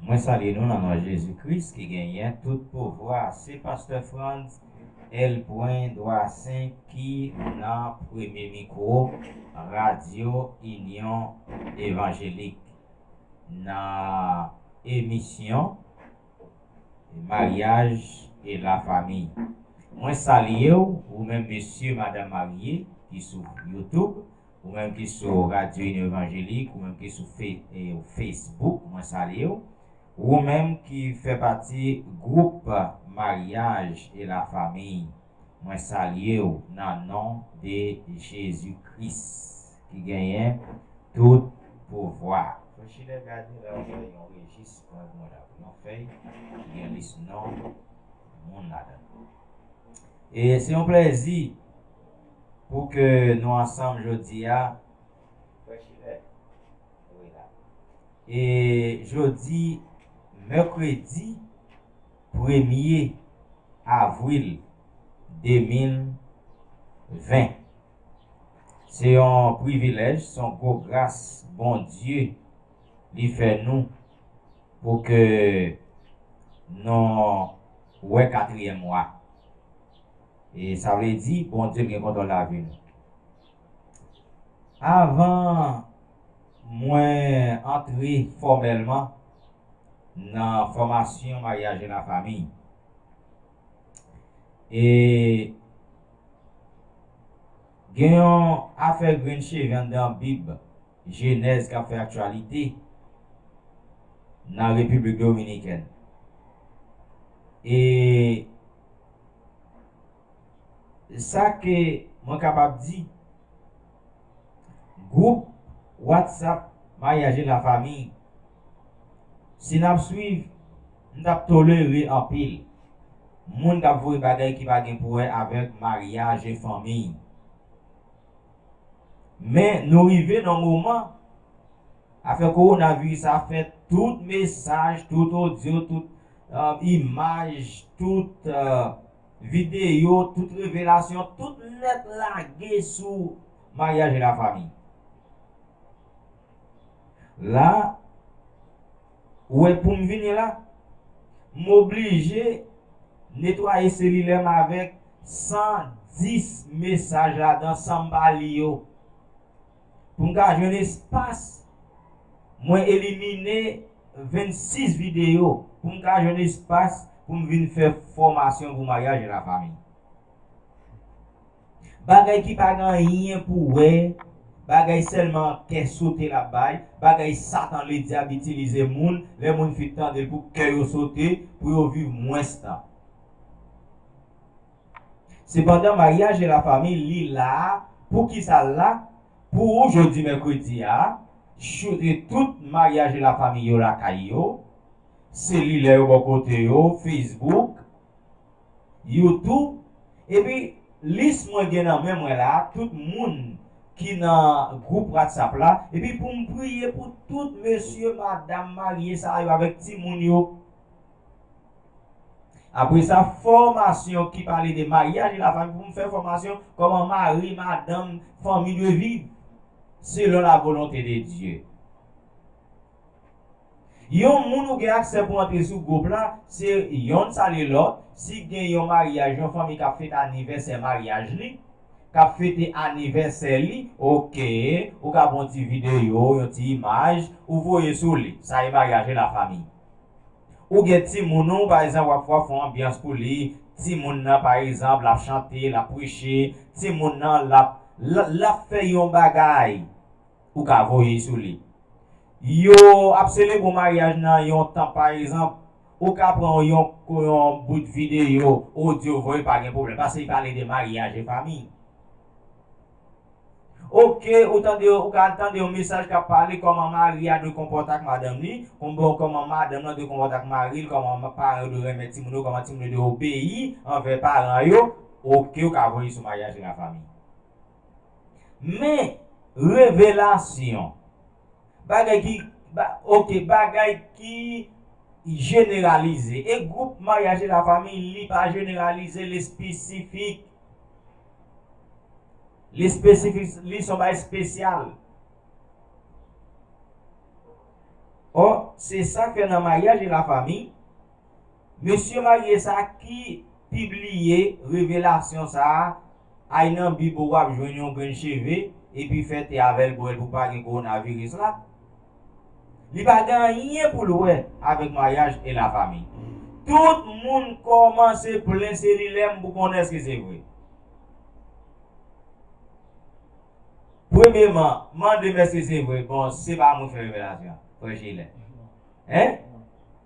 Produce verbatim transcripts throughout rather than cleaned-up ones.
Mwen salye nou nan non Jezi Kris ki genyen tout pouvwa. Se Pastè Frantz L. Dwasen ki nan premye mikwo Radyo Inyon Evanjelik nan emisyon Maryaj e Lafami. Mwen salye w, ou menm mesye, madanm marye ki sou YouTube, ou menm ki sou Radyo Inyon Evanjelik, ou menm ki sou Fe- e, Facebook, mwen salye w. Ou menm ki fè pati gwoup Maryaj e Lafami, mwen salye w nan non de Jezi Kris ki genyen tout pouvwa. Frè Chilè, gade la, w wè yon rejis, yon fèy ki gen lis non moun ladan l. E se yon plèzi pou ke nou ansanm jodi a. Frè Chilè, wi la. E jodi, mèkredi premye avril de mil ven. Se yon privilèj, se yon gwo gras Bondye li fè nou pou ke nou wè katriyèm mwa. E sa vle di, Bondye gen kontwòl lavi nou. Avan mwen antre fòmèlman nan fòmasyon maryaj e lafami, e gen yon afè grenn cheve anndan Bib Jenèz k ap fè aktyalite nan Repiblik Dominikèn. E sa ke mwen kapab di, gwoup WhatsApp Maryaj e Lafami, si n ap swiv, m t ap tolere anpil moun k ap voye bagay ki pa gen pou wè avèk maryaj e fanmi. Men nou rive nan moman, afè kowonaviris sa fè tout mesaj, tout odyo, tout, euh, imaj, tout, euh, videyo, tout revelasyon, tout nèt lage sou maryaj e lafami. La, ou wè pou m vini la, m oblije netwaye selilè m avèk san dis mesaj ladan san m pa li yo. Pou m ka jwenn espas, mwen elimine vennsis videyo pou m ka jwenn espas pou m vin fè fòmasyon pou maryaj e lafami. Bagay ki pa gen anyen pou wè, bagay sèlman kè sote l ap bay, bagay Satan Ledyab itilize moun, lè moun fin tande l pou kè yo sote, pou yo viv mwens tan. Sepandan, maryaj e lafami, li la. Poukisa l la? Pou ou jodi mèkredi a, choute tout maryaj e lafami yo lakay yo, selilè yo bò kote yo, Facebook, YouTube, epi lis mwen gen nan men mwen la, tout moun ki nan gwoup WhatsApp la, epi pou m priye pou tout mesye, madanm marye sa yo avèk timoun yo. Apre sa, fòmasyon ki pale de maryaj e lafami, pou m fè fòmasyon kòman mari, madanm, fanmi dwe viv selon la volonte de Dye. Yon moun ou gen aksè pou antre sou gwoup la, se yonn salye lòt. Si gen yon maryaj, yon fanmi k ap fete anivèsè maryaj li, k ap fete anivèsè li, oke, ou ka pran yon ti videyo, yon ti imaj, ou voye sou li. Sa e maryaj e lafami. Ou gen timoun ou, pa egzanp, w ap, w ap fè yon anbyans pou li, timoun nan, pa egzanp, l ap chante, l ap preche, timoun nan, l ap, l, l ap fè yon bagay, ou ka voye sou li. Yo ap selebre maryaj nan yon tanp, pa egzanp, ou ka pran yon, yon bout videyo, odyo, voye, pa gen pwoblèm, paske li pale de maryaj e fanmi. Oke, ou tande, ou ka tande yon mesaj k ap pale kòman mari a dwe konpòte ak madanm li, kòman, kòman madanm nan dwe konpòte ak mari l, kòman ma- paran yo dwe renmen timoun yo, kòman timoun yo dwe obeyi anvè paran yo. Oke, ou ka voye sou maryaj e lafami. Men, revelasyon, bagay ki, ba- oke, bagay ki jeneralize. E gwoup maryaj e lafami, li pa jeneralize, li espesifik. Li espesifik, li se yon bagay espesyal. Ò, se sa k fè nan Mariage et la Famille, mesye marye sa ki pibliye revelasyon sa a, ay nan Bib ou w ap jwenn yon grenn cheve, epi fè te avè l, bwè l pou pa gen kowonaviris la. Li pa gen anyen pou l wè avèk Mariage et la Famille. Tout moun kòmanse plen selilè m pou konnen èske se vre. Premyèman, mande m èske se vre. Bon, se pa mwen ki fè revelasyon an, frè Gilè. Hein?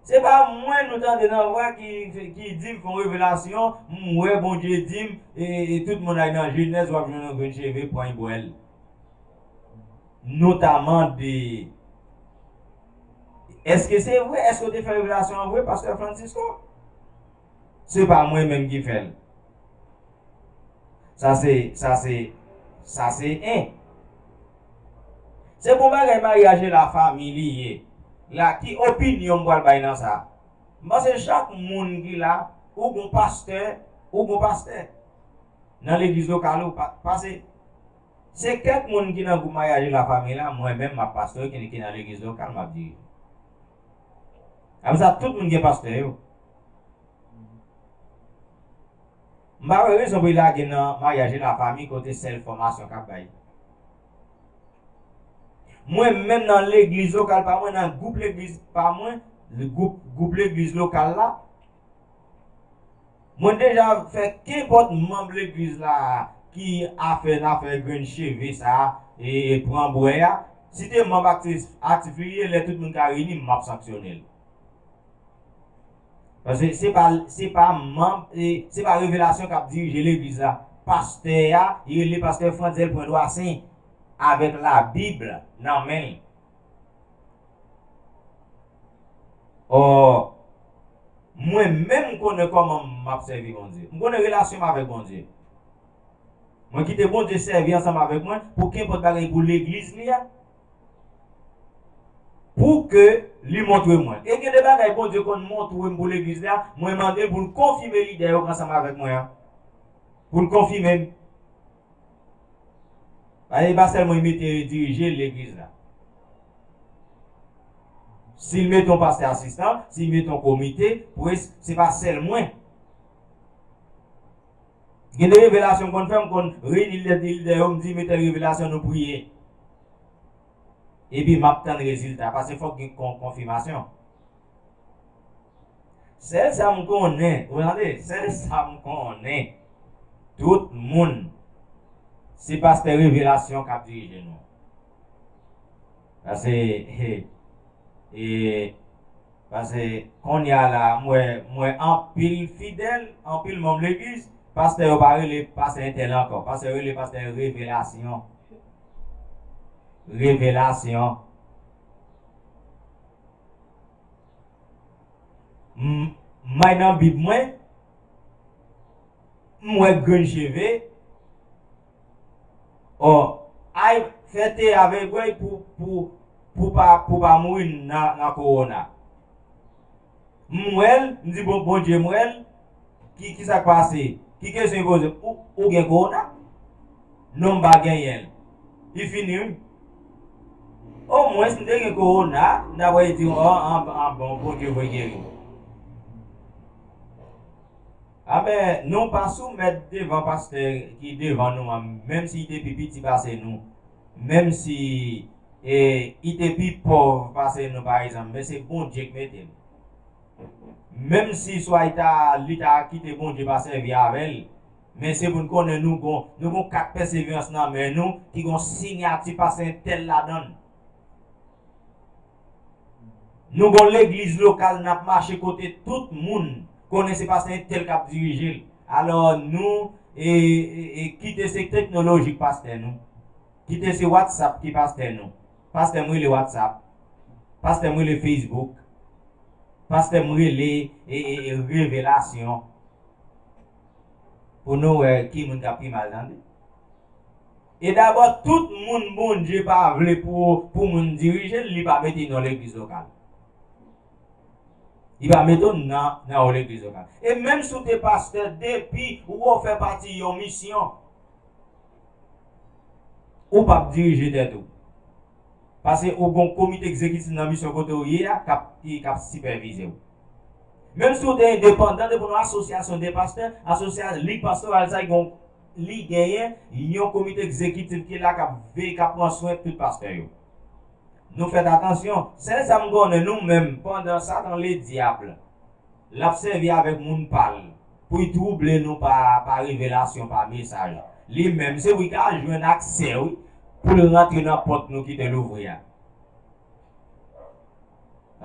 Se pa mwen nou tande nan vwa ki, ki di m fè yon revelasyon, m wè Bondye di m, e, e tout moun ay nan Jenèz, w ap jwenn yon grenn cheve, pran l bwè l. Nou ta mande, èske se vre? Èske w te fè revelasyon an vre, pastè Francisco? Se pa mwen menm ki fè l. Sa se, sa se, sa se en. Se pou bagay Mariage et la Famille li ye. La, ki opinyon m pral bay nan sa? M panse chak moun ki la, ou gon pastè, ou gon pastè. Nan legliz lokal ou, pa, pase. Se kèk moun ki nan gwoup Mariage et la Famille la, mwen menm m ap pastè, ki, ki nan legliz lokal m ap dirije. Apre sa, tout moun gen pastè yo. M pa wè rezon pou l lage nan Mariage et la Famille kote sèl fòmasyon k ap bay. Mwen menm nan legliz lokal pa mwen, nan gwoup legliz pa mwen, gwoup, gwoup legliz lokal la, mwen deja fè kenpòt manm legliz la ki afè nan afè grenn cheve sa, e, e pran bwè a. Si te manm aktif, aktif li ye, lè tout moun ka reyini, m ap sanksyone l. Paske se pa, se pa manm, e, se pa revelasyon k ap dirije legliz la. Pastè a, li rele pastè Frantzel pran dwa sen avèk Labib nan men l. Ò, mwen menm m konnen kòman m ap sèvi Bondye. M konnen relasyon m avèk Bondye. Mwen kite Bondye sèvi ansanm avèk mwen pou kenpòt bagay pou legliz li a. Pou ke li montre mwen. E gen de bagay Bondye konn montre m pou legliz li a, mwen mande l pou l konfime lidè yo k ansanm avèk mwen an. Pou l konfime m. Paske e pa sèl mwen mete dirije legliz la. Si l mete yon pastè asistan, si l mete yon komite, pou e, se pa sèl mwen. Gen de revelasyon m konn fè, m konn reyini lidè, lidè yo, m di, "Men tèl revelasyon, nou priye." Epi m ap tann rezilta, paske fòk gen kon-, konfimasyon. Sèl sa m konnen, ou tande? Sèl sa m konnen, tout moun, se pastè revelasyon k ap dirije nou. Paske, e, e, paske kounye a la, m wè, m wè anpil fidèl, anpil manm legliz, pastè yo pa rele pastè entèl ankò. Pastè yo rele pastè revelasyon. Revelasyon. M, m al nan Bib mwen, m wè grenn cheve, ò, al fè te avèg ou pou, pou, pou pa, pou pa mouri nan, nan kowona. M wè l, m di, "Bon, Bondye, m wè l, ki, ki sa k pase? Ki kesyon li poze? Ou, ou gen kowona?" Non, m pa genyen l. Li fini, wi. Omwen, si m te gen kowona, m ta pral di, "Ò, an, an, bon, Bondye voye geri m." Amen. Nou pa soumèt devan pastè ki devan nou an, menm si li te pi piti pase nou, menm si, e, li te pi pòv pase nou, pa egzanp, men se Bondye k mete l. Menm si swa li ta, li ta kite Bondye pa sèvi avè l, men se pou n konnen nou gon, nou gon kat pèseverans nan men nou ki gon siyati pastè entèl ladan l. Nou gon legliz lokal n ap mache kote tout moun konnen se pastè entèl k ap dirije l. Alò nou, e, e, e, kite se teknoloji k pastè nou. Kite se WhatsApp ki pastè nou. Pastè m rele WhatsApp. Pastè m rele Facebook. Pastè m rele, e, e, e, revelasyon. Pou nou wè ki moun k ap pi mal tande. E dabò, tout moun Bondye pa vle pou, pou moun dirije l, li pa mete nan legliz lokal. Li pa mete w nan, nan yon legliz lokal. E menm si w te pastè depi ou fè pati yon misyon, ou p ap dirije tèt ou. Paske ou gen yon komite egzekitif nan misyon kote ou ye a k ap, ki, k ap sipèvize w. Menm si w te endepandan, depi w nan asosyasyon de pastè, asosyasyon lig pastoral sa, li gen, li genyen yon komite egzekitif ki la k ap veye, k ap pran swen tout pastè yo. Nou fèt atansyon. Sèl sa m konnen, nou menm, pandan Satan Ledyab l ap sèvi avèk moun pa l pou l twouble nou pa, pa revelasyon, pa mesaj, li menm, se wi k al jwenn aksè, wi, pou l rantre nan pòt nou kite louvri a.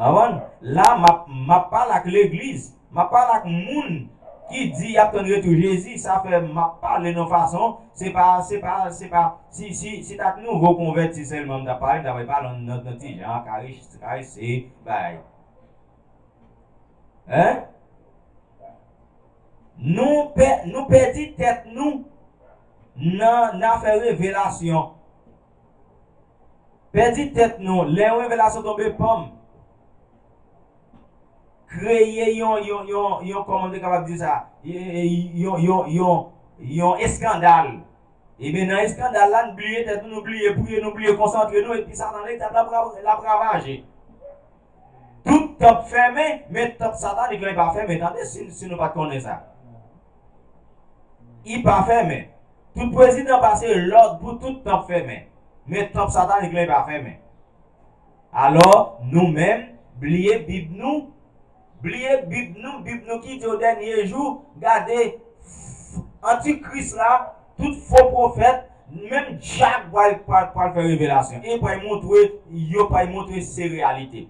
Konprann? La, m ap, m ap pale ak legliz. M ap pale ak moun ki di y ap tann retou Jezi. Sa fè m ap pale nan fason, se pa, se pa, se pa, si, si, si t ap nouvo konvèti sèlman m t ap pale, m t ap pale nan, nan, nan ti jan, karese, karese, bagay. Hein? Nou pè-, nou pèdi tèt nou nan, nan afè revelasyon. Pèdi tèt nou, lè yon revelasyon tonbe, panm. Kreye yon, yon, yon, yon, kòman m te kapab di sa? Yon, yon, yon, yon, yon eskandal. Ebyen, nan eskandal la, nou bliye tèt nou, nou bliye priye, nou bliye konsantre nou, epi Satan Ledyab la, l ap ravaje. Tout tanp fèmen, men tanp satanik lan, li pa fèmen, tande, si, si nou pa t konnen sa. Li pa fèmen. Tout prezidan pase lòd pou tout tanp fèmen. Men tanp satanik lan, li pa fèmen. Alò, nou menm, bliye Bib nou, bliye Bib nou, Bib nou ki di o dènye jou, gade, Antikris la, tout fo pwofèt, menm djab pral, pral, pral fè revelasyon. E pral montre, yo pral montre se reyalite.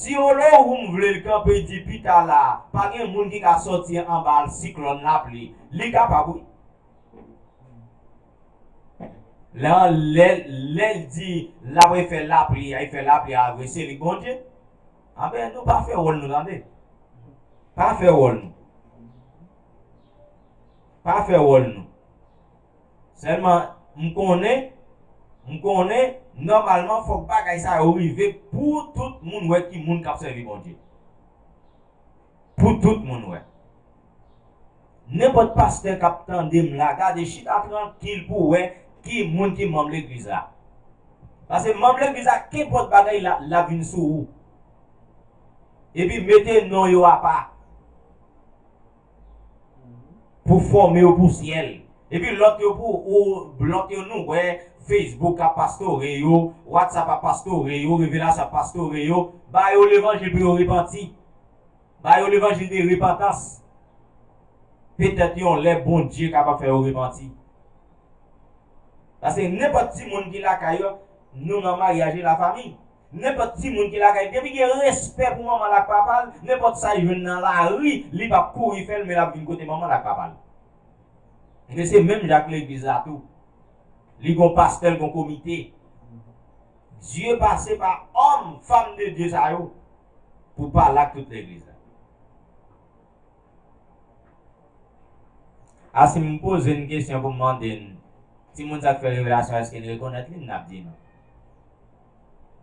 Si Olohoum vle l kanpe, di pita la, pa gen moun ki ka sòti anba siklòn lapli, li kapab, wi. Lè, lè, lè l di l ap fè lapli a, li fè lapli a vre, se li k Bondye. Anben, nou pa fè wòl nou, tande. Pa fè wòl nou. Pa fè wòl nou. Sèlman, m konnen, m konnen, nòmalman, fòk bagay sa yo rive pou tout moun wè ki moun k ap sèvi Bondye. Pou tout moun wè. Nenpòt pastè k ap tande m la, gade, chita trankil pou w wè ki moun ki manm legliz la. Paske manm legliz la, kenpòt bagay la, l ap vin sou ou. Epi mete non yo apa. Pou fòme yo pou syèl. Epi lòt yo pou, ou, lòt yo nou wè, Facebook ap pastore yo, WhatsApp ap pastore yo, revelasyon ap pastore yo, ba yo levanjil pou yo repanti. Ba yo levanjil de repantans. Petèt yon lè Bondye kapab fè yo repanti. Paske nenpòt timoun ki lakay yo, nou nan maryaj e lafanmi. Nenpòt timoun ki lakay, depi gen respè pou manman l ak papa l, nenpòt sa l jwenn nan lari, li p ap kouri fè l, men l ap vin kote manman l ak papa l. Men se menm jan ak legliz la tou. Li gon pastè, l gon komite. Dye pase pa òm, fanm de Dye sa yo, pou pale ak tout legliz la. A, si m poze n kesyon pou m mande n, timoun sa k fè revelasyon, èske n rekonèt li? N ap di non.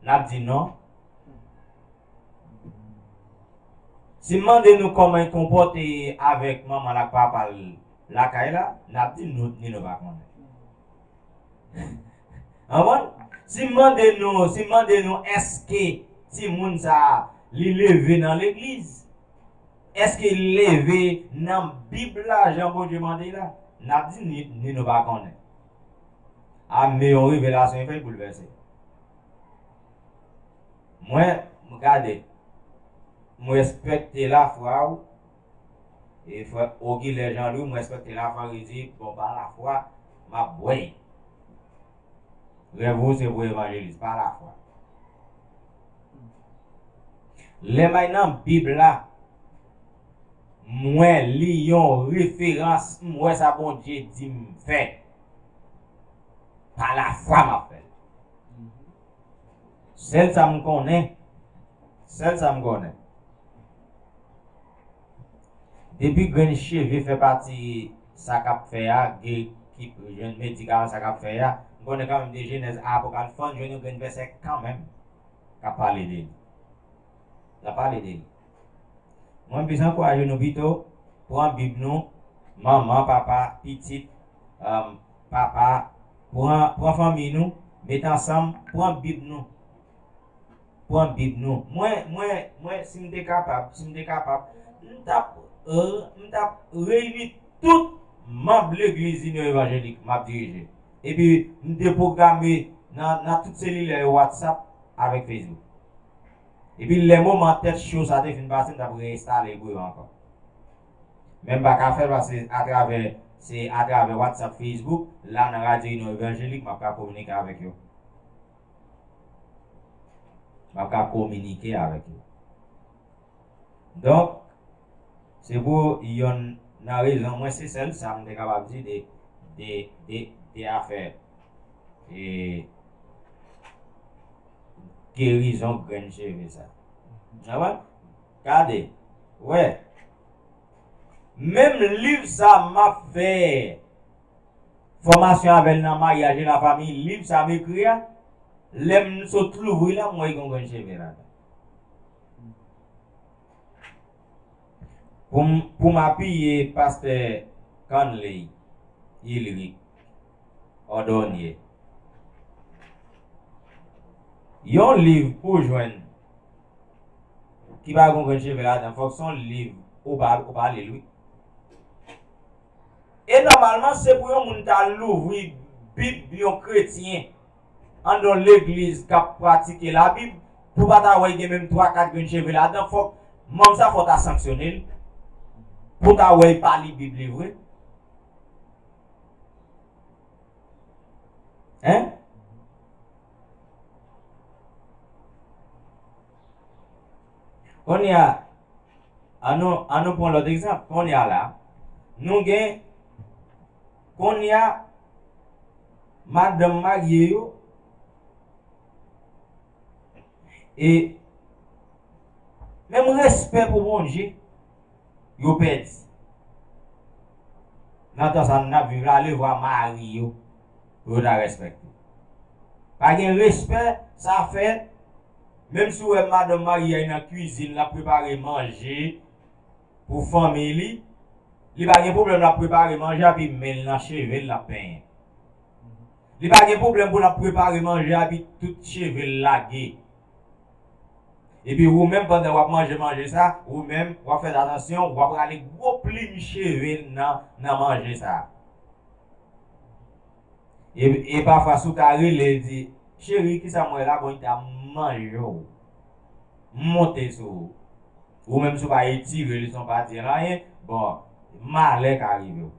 N ap di non. Si m mande nou kòman l konpòte avèk manman l ak papa l lakay la, n ap di nou, ni nou pa konnen. Konprann? Si m mande nou, si m mande nou, èske timoun sa a, li leve nan legliz? Èske l leve nan Bib la, jan Bondye mande la? N ap di ni, ni nou pa konnen. A, men yon revelasyon, fè l boulvèse. Mwen, m gade, m respekte lafwa w, e frè Ogilè Jean Louis, m respekte lafwa w, li di, bon, pa lafwa, m ap bwè. Rèv ou se pou evanjelis, pa lafwa. Lè m al nan Bib la, mwen li yon referans, m wè sa Bondye di m fè. Pa lafwa m ap fè l. Sèl sa m konnen, sèl sa m konnen. Depi grenn cheve fè pati sa k ap fè a, gen ki jwenn medikaman sa k ap fè a, m konnen kanmenm de Jenèz a Apokalis, fò n jwenn yon grenn vèsè kanmenm k ap pale de li. L ap pale de li. Mwen plis ankouraje nou pito, pran Bib nou, manman, papa, pitit, um, papa, pran, pran fanmi nou, Met ansanm, pran Bib nou. Pran Bib nou. Mwen, mwen, mwen, si m te kapab, si m te kapab, m t ap, euh, m t ap reyini tout manm legliz Inyon Evanjelik m ap dirije. Epi, m te pwograme nan, nan tout selilè yo WhatsApp avèk Facebook. Epi, lè moman tèt cho sa te fin pase, m t ap reinstale pou yo ankò. Men m pa ka fè l paske atravè, se atravè WhatsApp, Facebook, la nan Radyo Inyon Evanjelik, m ap ka kominike avèk yo. M ap ka kominike avèk yo. Donk, se pou yonn nan rezon, mwen se sèl sa m te kapab di de, de, de, de afè, e, gerizon grenn cheve sa. Ou konprann? Gade, wè, menm liv sa m ap fè fòmasyon avè l nan maryaj e lafanmi, liv sa m ekri a, lè m sot louvri l la, m wè gen yon grenn cheve ladan. Pou m, pou m apiye pastè Canley Hilrick Ordonnier, yon liv pou jwenn ki pa gen yon grenn cheve ladan, fòk se yon liv ou pa, ou pa li l, wi. E nòmalman, se pou yon moun ta louvri Bib yon kretyen anndan yon legliz k ap pratike Labib, pou pa ta wè l gen menm twa, kat grenn cheve ladan, fòk manm sa fò ta sanksyone l, pou ta wè l pa li Bib li vre. Hein? Kounye a, an nou, an nou pran lòt egzanp. Kounye a la, nou gen, kounye a, madanm marye yo, e menm respè pou Bondye, yo pèdi. Nan tan sa n ap viv la, alevwa mari yo, pou yo ta respekte. Pa gen respè, sa fè, menm si w wè madanm marye a nan kwizin, l ap prepare manje pou fanmi li, li pa gen pwoblèm l ap prepare manje a, epi men l nan cheve l, l ap penyen. Li pa gen pwoblèm pou l ap prepare manje a, epi tout cheve l lage. Epi ou menm, pandan w ap manje manje sa, ou menm, w ap fè atansyon, w ap rale gwo plim cheve nan, nan manje sa. E, e pafwa, si w ta rele, di, "Cheri, kisa m wè la?" Bon, li ta manje w. Monte sou ou. Ou menm, si w pa etire li, si w pa di l anyen, bon, malè ka rive w.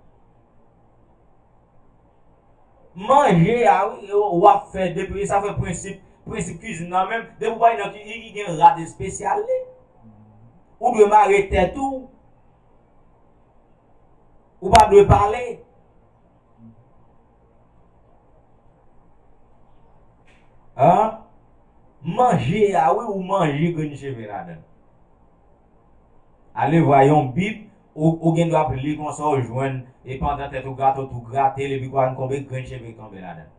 Manje a, wi, w ap fè depi, sa fè prensip, prensip kwizin nan menm. Depi w pa nan ki, ki gen rad espesyal li. Ou dwe mare tèt ou. Ou pa dwe pale. An? Manje a, wi, ou manje grenn cheve ladan. Ale vwa yon Bib, ou, ou gen dwa ap li konsa, ou jwenn, e pandan tèt ou grate, ou tou grate l, epi kwa n konbe grenn cheve k tonbe ladan.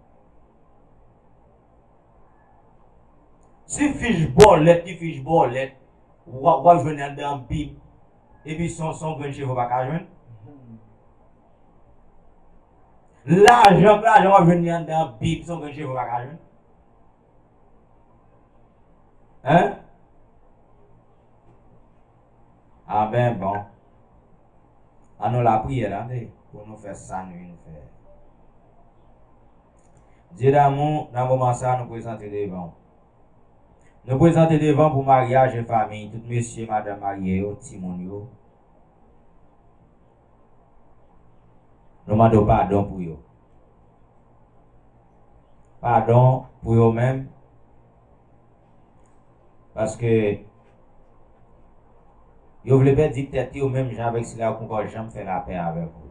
Si fich bòlèt ki fich bòlèt, w ap, w ap jwenn anndan Bib, epi se yon, se yon grenn cheve w pa ka jwenn. Lajan k lajan w ap jwenn li anndan Bib, se yon grenn cheve w pa ka jwenn. Hein? A ben, bon. An nou lapriyè, tande, pou nou fè sa nou vin fè. Dye damou, nan moman sa, nou prezante devan w. Nou prezante devan pou maryaj e fanmi, tout mesye, madanm marye yo, timoun yo. Nou mande w padon pou yo. Padon pou yo menm, paske yo vle pèdi tèt yo menm jan avèk sila yo poko janm fè lapè avèk ou.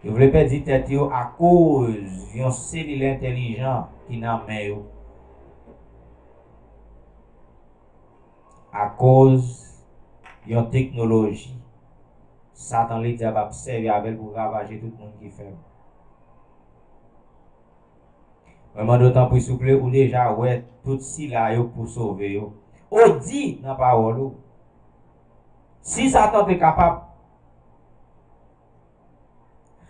Yo vle pèdi tèt yo akoz yon selil entèlijan ki nan men yo. Akoz yon teknoloji Satan ledyab ap sèvi avè l pou ravaje tout moun ki fèb. Mwen mande w tanpri, souple, ou deja wè tout sila yo k pou sove yo. Ou di nan pawòl ou, si Satan te kapab,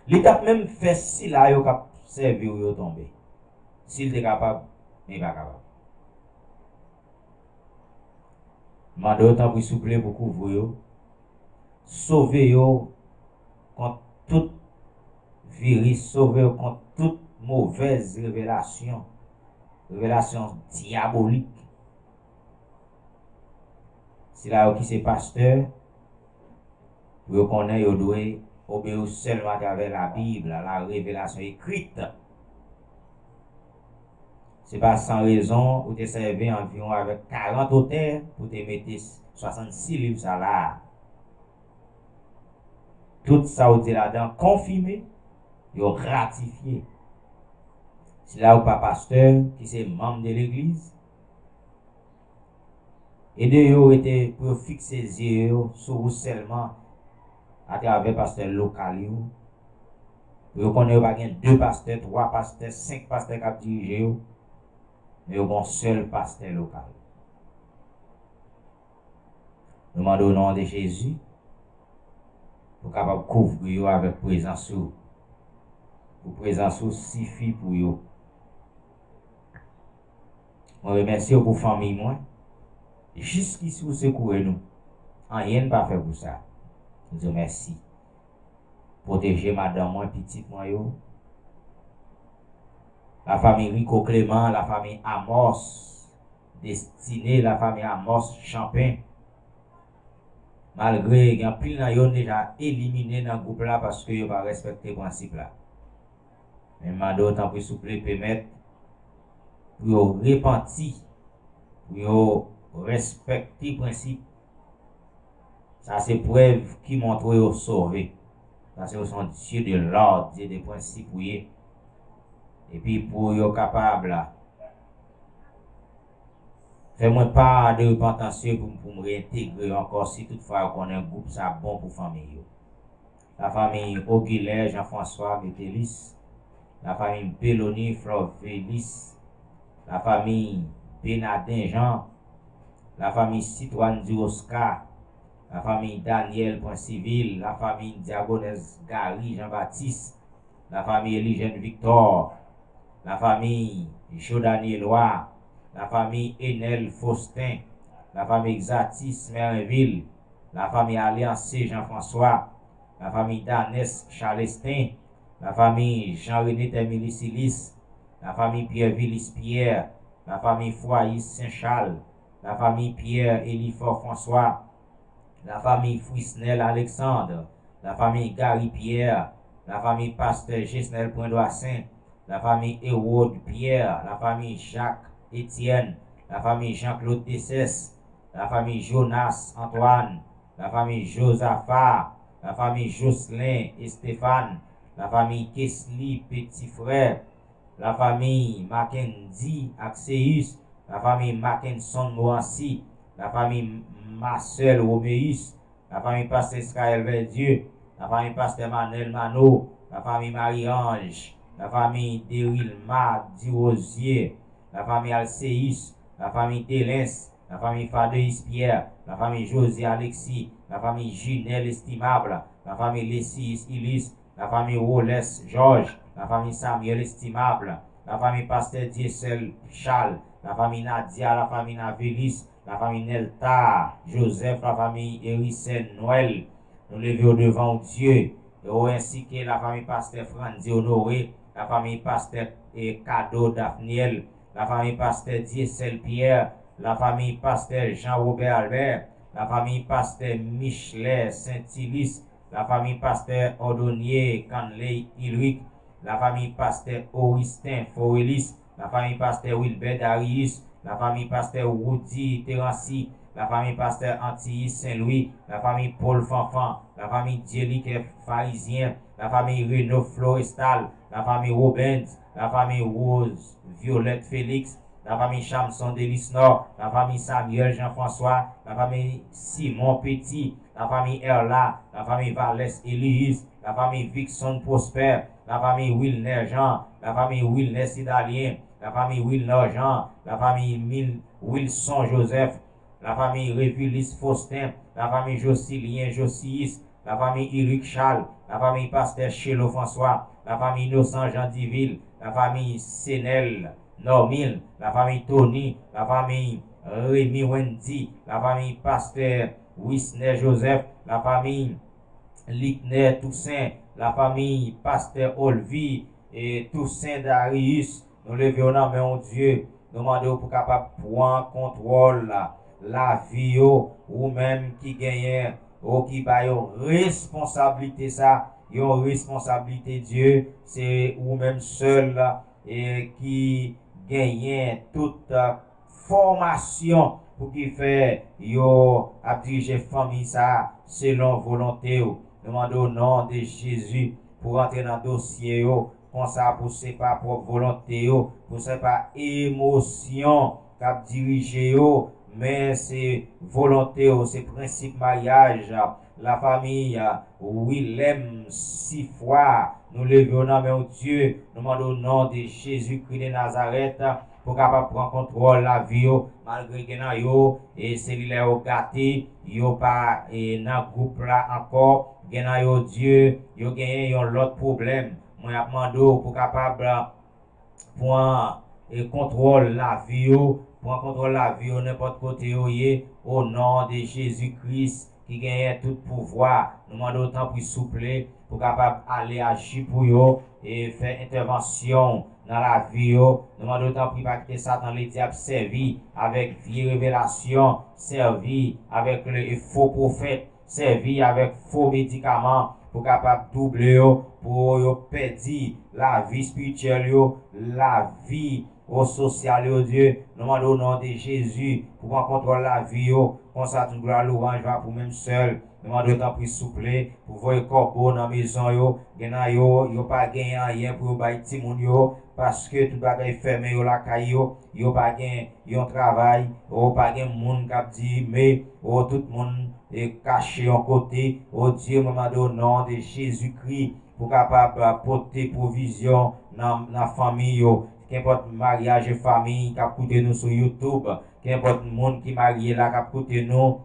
li t ap menm fè sila yo k ap sèvi w yo tonbe. Si l te kapab, men li pa kapab. Mande w tanpri souple pou kouvri yo, sove yo kont tout viris, sove yo kont tout movèz revelasyon, revelasyon dyabolik. Sila yo ki se pastè, pou yo konnen yo dwe obeyi w sèlman atravè Labib la, la revelasyon ekrit. Se pa san rezon ou te sèvi anviwon avèk karant otè pou te mete swasannsis liv sa la a. Tout sa w di ladan konfime, yo ratifye. Sila yo pa pastè, ki se manm de legliz, ede yo rete pou yo fikse zye yo sou ou sèlman atravè pastè lokal yo. Pou yo konnen yo pa gen de pastè, twa pastè, senk pastè k ap dirije yo, men yo gen yon sèl pastè lokal. Nou mande w non de Jezi pou kapab kouvri yo avèk prezans ou, pou prezans ou sifi pou yo. Mwen remèsye w pou fanmiy mwen, jiskisi w sekoure nou. Anyen n pa fè pou sa. Nou di w mèsi. Pwoteje madanm mwen, pitit mwen yo. Lafanmi Rico Clément, lafanmi Amos Destiné, lafanmi Amos Champagne. Malgre gen anpil nan yo n deja elimine nan gwoup la paske yo pa respekte prensip la. Men m mande w tanpri souple pèmèt pou yo repanti, pou yo respekte prensip. Sa se prèv ki montre yo sove. Paske ou se yon Dye de lòd, Dye de prensip ou ye. Epi pou yo kapab la, fè mwen pa de repantans yo pou, pou m reyentegre yo ankò si toutfwa yo konnen gwoup sa bon pou fanmi yo. Lafanmi Ogilè Jean François Mételis, lafanmi Belony Florvelis, lafanmi Benaden Jean, lafanmi Sitwàn Di Oscar, lafanmi Daniel Pwensivil, lafanmi Dyagonès Gary Jean Baptiste, lafanmi Elijène Victor, lafanmi Jodanie Eloi, lafanmi Enel Faustin, lafanmi Exatis Merenville, lafanmi Alliancé Jean François, lafanmi Danès Chalestin, lafanmi Jean René Termilus Silis, lafanmi Pierre Vilis Pierre, lafanmi Froyis Saint Charles, lafanmi Pierre Elifort François, lafanmi Frisnel Alexandre, lafanmi Gary Pierre, lafanmi pastè Gesnel Prindoisin, lafanmi Hérode Pierre, lafanmi Jacques Etienne, lafanmi Jean Claude Desès, lafanmi Jonas Antoine, lafanmi Josaphat, lafanmi Jocelyn Estephane, lafanmi Kesly Petit Frère, lafanmi Mackendy Axeus, lafanmi Mackenson Morancy, lafanmi Marcel Roméus, lafanmi pastè Israël Verdieu, lafanmi pastè Manel Mano, lafanmi Marie Ange, lafanmi Derilma Durosier, lafanmi Alcéus, lafanmi Delens, lafanmi Fadeus Pierre, lafanmi José Alexis, lafanmi Junel Estimable, lafanmi Lesius Ilus, lafanmi Roles Georges, lafanmi Samuel Estimable, lafanmi pastè Dieuseul Charles, lafanmi Nadia, lafanmi Navelis, lafanmi Nelta Joseph, lafanmi Ericène Noël. Nou leve yo devan w, Dye, e o ensi ke lafanmi pastè Frandy Honoré, lafanmi pastè, e, Kado Daphniel, lafanmi pastè Dieuseul Pierre, lafanmi pastè Jean Robert Albert, lafanmi pastè Michelet Saintilus, lafanmi pastè Ordonnier Canley Ulrich, lafanmi pastè Oristin Forelis, lafanmi pastè Wilbert Darius, lafanmi pastè Roudy Terancy, lafanmi pastè Antilles Saint Louis, lafanmi Paul Fanfan, lafanmi Dieulique Pharisien, lafanmi Reno Florestal, lafanmi Robens, lafanmi Rose Violette Félix, lafanmi Chamson Delisnor, lafanmi Samuel Jean François, lafanmi Simon Petit, lafanmi Erla, lafanmi Valès Elius, lafanmi Vixson Prosper, lafanmi Wilner Jean, lafanmi Wilner Sidalien, lafanmi Wilner Jean, lafanmi Mil-, Wilson Joseph, lafanmi Revilis Faustin, lafanmi Josilien Josius, lafanmi Ulrich Charles, lafanmi pastè Chelo François, lafanmi Inosan Jandivil, lafanmi Senèl Normil, lafanmi Tony, lafanmi Remy Wendy, lafanmi pastè Wisner Joseph, lafanmi Likner Toussaint, lafanmi pastè Olvie, e Toussaint Darius, nou leve yo nan men w, Dye. Nou mande w pou kapab pran kontwòl lavi yo, ou menm ki genyen, ou ki ba yo responsablite sa, yon responsablite, Dye, se ou menm sèl e ki genyen tout fòmasyon pou ki fè yo ap dirije fanmi sa a selon volonte w. Nou mande o non de Jezi pou rantre nan dosye yo, konsa pou se pa pwòp volonte yo, pou se pa emosyon k ap dirije yo, men se volonte w, se prensip maryaj. Lafanmi Wilèm Sifwa, nou leve yo nan men w, Dye. Nou mande o non de Jezi Kri de Nazarèt pou kapab pran kontwòl lavi yo, malgre gen nan yo e selilè yo gate, yo pa e nan gwoup la ankò. Gen nan yo, Dye, yo genyen yon lòt pwoblèm. Mwen ap mande w pou kapab pran e kontwòl lavi yo, pran kontwòl lavi yo nenpòt kote yo ye, o non de Jezi Kris ki genyen tout pouvwa. Nou mande w tanpri souple pou kapab ale aji pou yo e fè entèvansyon nan lavi yo. Nou mande w tanpri pa kite Satan Ledyab sèvi avèk vye revelasyon, sèvi avèk le fo pwofèt, sèvi avèk fo medikaman pou kapab double yo, pou yo pèdi lavi espirityèl yo, lavi o sosyal yo, Dye. Nou mande o non de Jezi pou pran kontwòl lavi yo. Konsa tout glwa, lwanj va pou menm sèl. Nou mande w tanpri souple pou voye kòbo nan mezon yo. Gen nan yo, yo pa gen anyen pou yo bay timoun yo, paske tout bagay fèmen yo lakay yo. Yo pa gen yon travay, yo pa gen moun k ap di, men o tout moun e kache yon kote. O Dye, mwen mande o non de Jezi Kri pou kapab pote pwovizyon nan, nan fanmi yo. Kenpòt maryaj e fanmi k ap koute nou sou YouTube, kenpòt moun ki marye la k ap koute nou,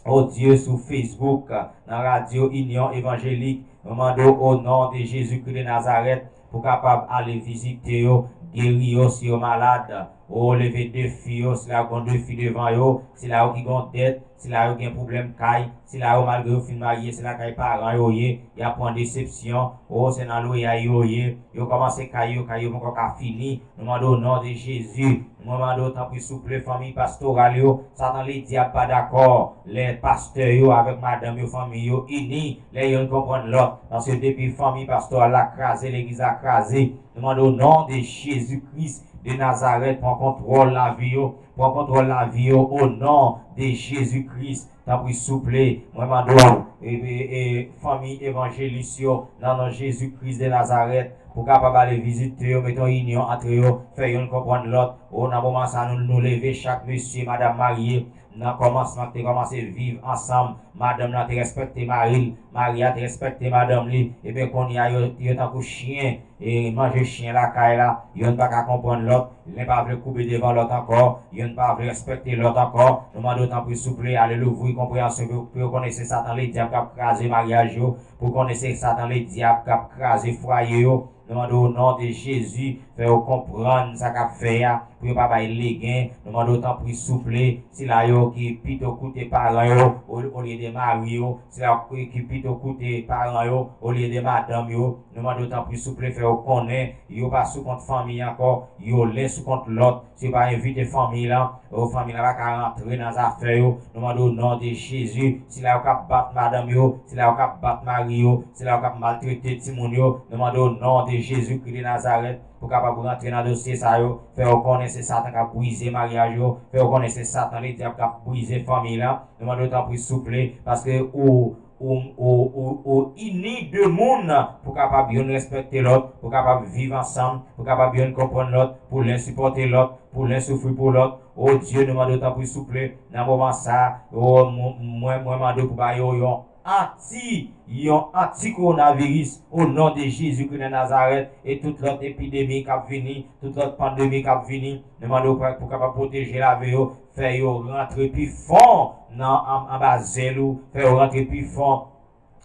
o Dye, sou Facebook, nan Radyo Inyon Evanjelik, nou mande w o non de Jezi Kri de Nazarèt pou kapab ale vizite yo, geri yo si yo malad. O leve defi yo, sila yo gen defi devan yo, sila yo ki gen dèt, sila yo gen pwoblèm kay, sila yo malgre yo fin marye, se lakay paran yo ye, y ap pran desepsyon. O se nan lweyay yo ye, yo kòmanse kay yo, kay yo poko ka fini. Nou mande w non de Jezi, mwen mande w tanpri souple fanmi pastoral yo, Satan Ledyab pa dakò lè pastè yo avèk madanm yo, fanmi yo ini, lè yonn konprann lòt, paske depi fanmi pastoral la kraze, legliz la kraze. Nou mande w non de Jezi Kris de Nazarèt, pran kontwòl lavi yo, pran kontwòl lavi yo o non de Jezi Kris. Tanpri souple, mwen mande w e, e, e fanmi evanjelis yo nan non Jezi Kris de Nazarèt, pou kapab ale vizite yo, mete yon inyon antre yo, fè yonn konprann lòt. O nan moman sa nou, nou leve chak mesye, madanm marye, nan kòmansman ki te kòmanse viv ansanm, madanm nan te respekte mari l, mari a te respekte madanm li, ebyen kounye a yo, yo tankou chen e manje chen lakay la, yonn pa ka konprann lòt, len pa vle koube devan lòt ankò, yonn pa vle respekte lòt ankò. Nou mande w tanpri souple, ale louvri konpreyansyon pou, pou yo konnen se Satan Ledyab k ap kraze maryaj yo, pou konnen se Satan Ledyab k ap kraze fwaye yo. Nou mande w o non de Jezi, fè yo konprann sa k ap fè a, pou yo pa bay legen. Nou mande w tanpri souple, sila yo ki pito koute paran yo o, olye de mari yo, sila yo ki, ki pito koute paran yo olye de madanm yo. Nou mande w tanpri souple, fè yo konnen yo pa sou kont fanmi ankò, yo len sou kont lòt. Si yo pa envite fanmi lan, o fanmi lan pa ka rantre nan zafè yo. Nou mande w non de Jezi, sila yo k ap bat madanm yo, sila yo k ap bat mari yo, sila yo k ap maltrete timoun yo, nou mande w non de Jezi Kri de Nazarèt pou kapab rantre nan dosye sa yo, fè yo konnen se Satan k ap brize maryaj yo, fè yo konnen se Satan Ledyab k ap brize fanmi lan. Nou mande w tanpri souple, paske ou ou, ou, ou, ou ini de moun pou kapab yonn respekte lòt, pou kapab viv ansanm, pou kapab yonn konprann lòt, pou len sipòte lòt, pou len soufri pou lòt. O Dye, nou mande w tanpri souple, nan moman sa, o, mwen, mwen mande w pou ba yo yon anti, yon anti kowonaviris, o non de Jezi Kri de Nazarèt, e tout lòt epidemi k ap vini, tout lòt pandemi k ap vini, nou mande w pou kapab pwoteje lavi yo, fè yo rantre pi fon nan, an, anba zèl ou, fè yo rantre pi fon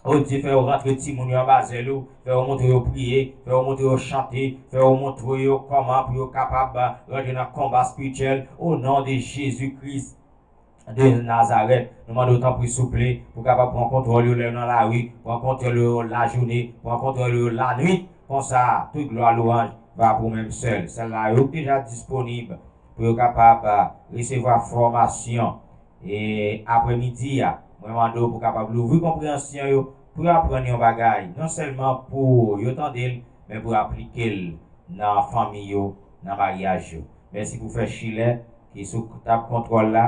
O Dye, fè yo rantre timoun yo anba zèl ou, fè yo montre yo priye, fè yo montre yo chante, fè yo montre yo kòman pou yo kapab rantre nan konba espirityèl, o non de Jezi Kris de Nazarèt. Nou mande w tanpri souple pou kapab pran kontwòl yo lè yo nan lari, pran kontwòl yo lajounen, pran kontwòl yo lanwit. Konsa, tout glwa, lwanj va pou ou menm sèl. Sèl la yo deja disponib pou yo kapab resevwa fòmasyon. E aprèmidi a, mwen mande w pou kapab louvri konpreyansyon yo, pou yo aprann yon bagay, non sèlman pou yo tande l, men pou yo aplike l nan fanmi yo, nan maryaj yo. Mèsi pou frè Chilè ki sou tab kontwòl la,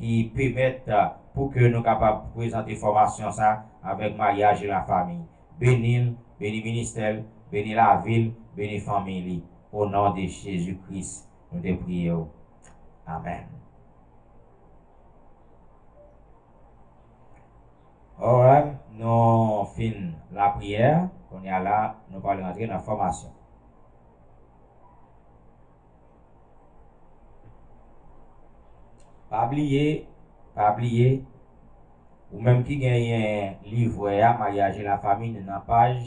ki pèmèt pou ke nou kapab prezante fòmasyon sa avèk Maryaj e Lafami. Beni l, beni ministè l, beni lavi l, beni fanmi li. O non de Jezi Kris, nou te priye w. Amèn. Alright, nou fin lapriyè. Kounye a la, nou pral rantre nan fòmasyon. Pa bliye, pa bliye, ou menm ki genyen livwè a, Maryaj e Lafami, nou nan paj,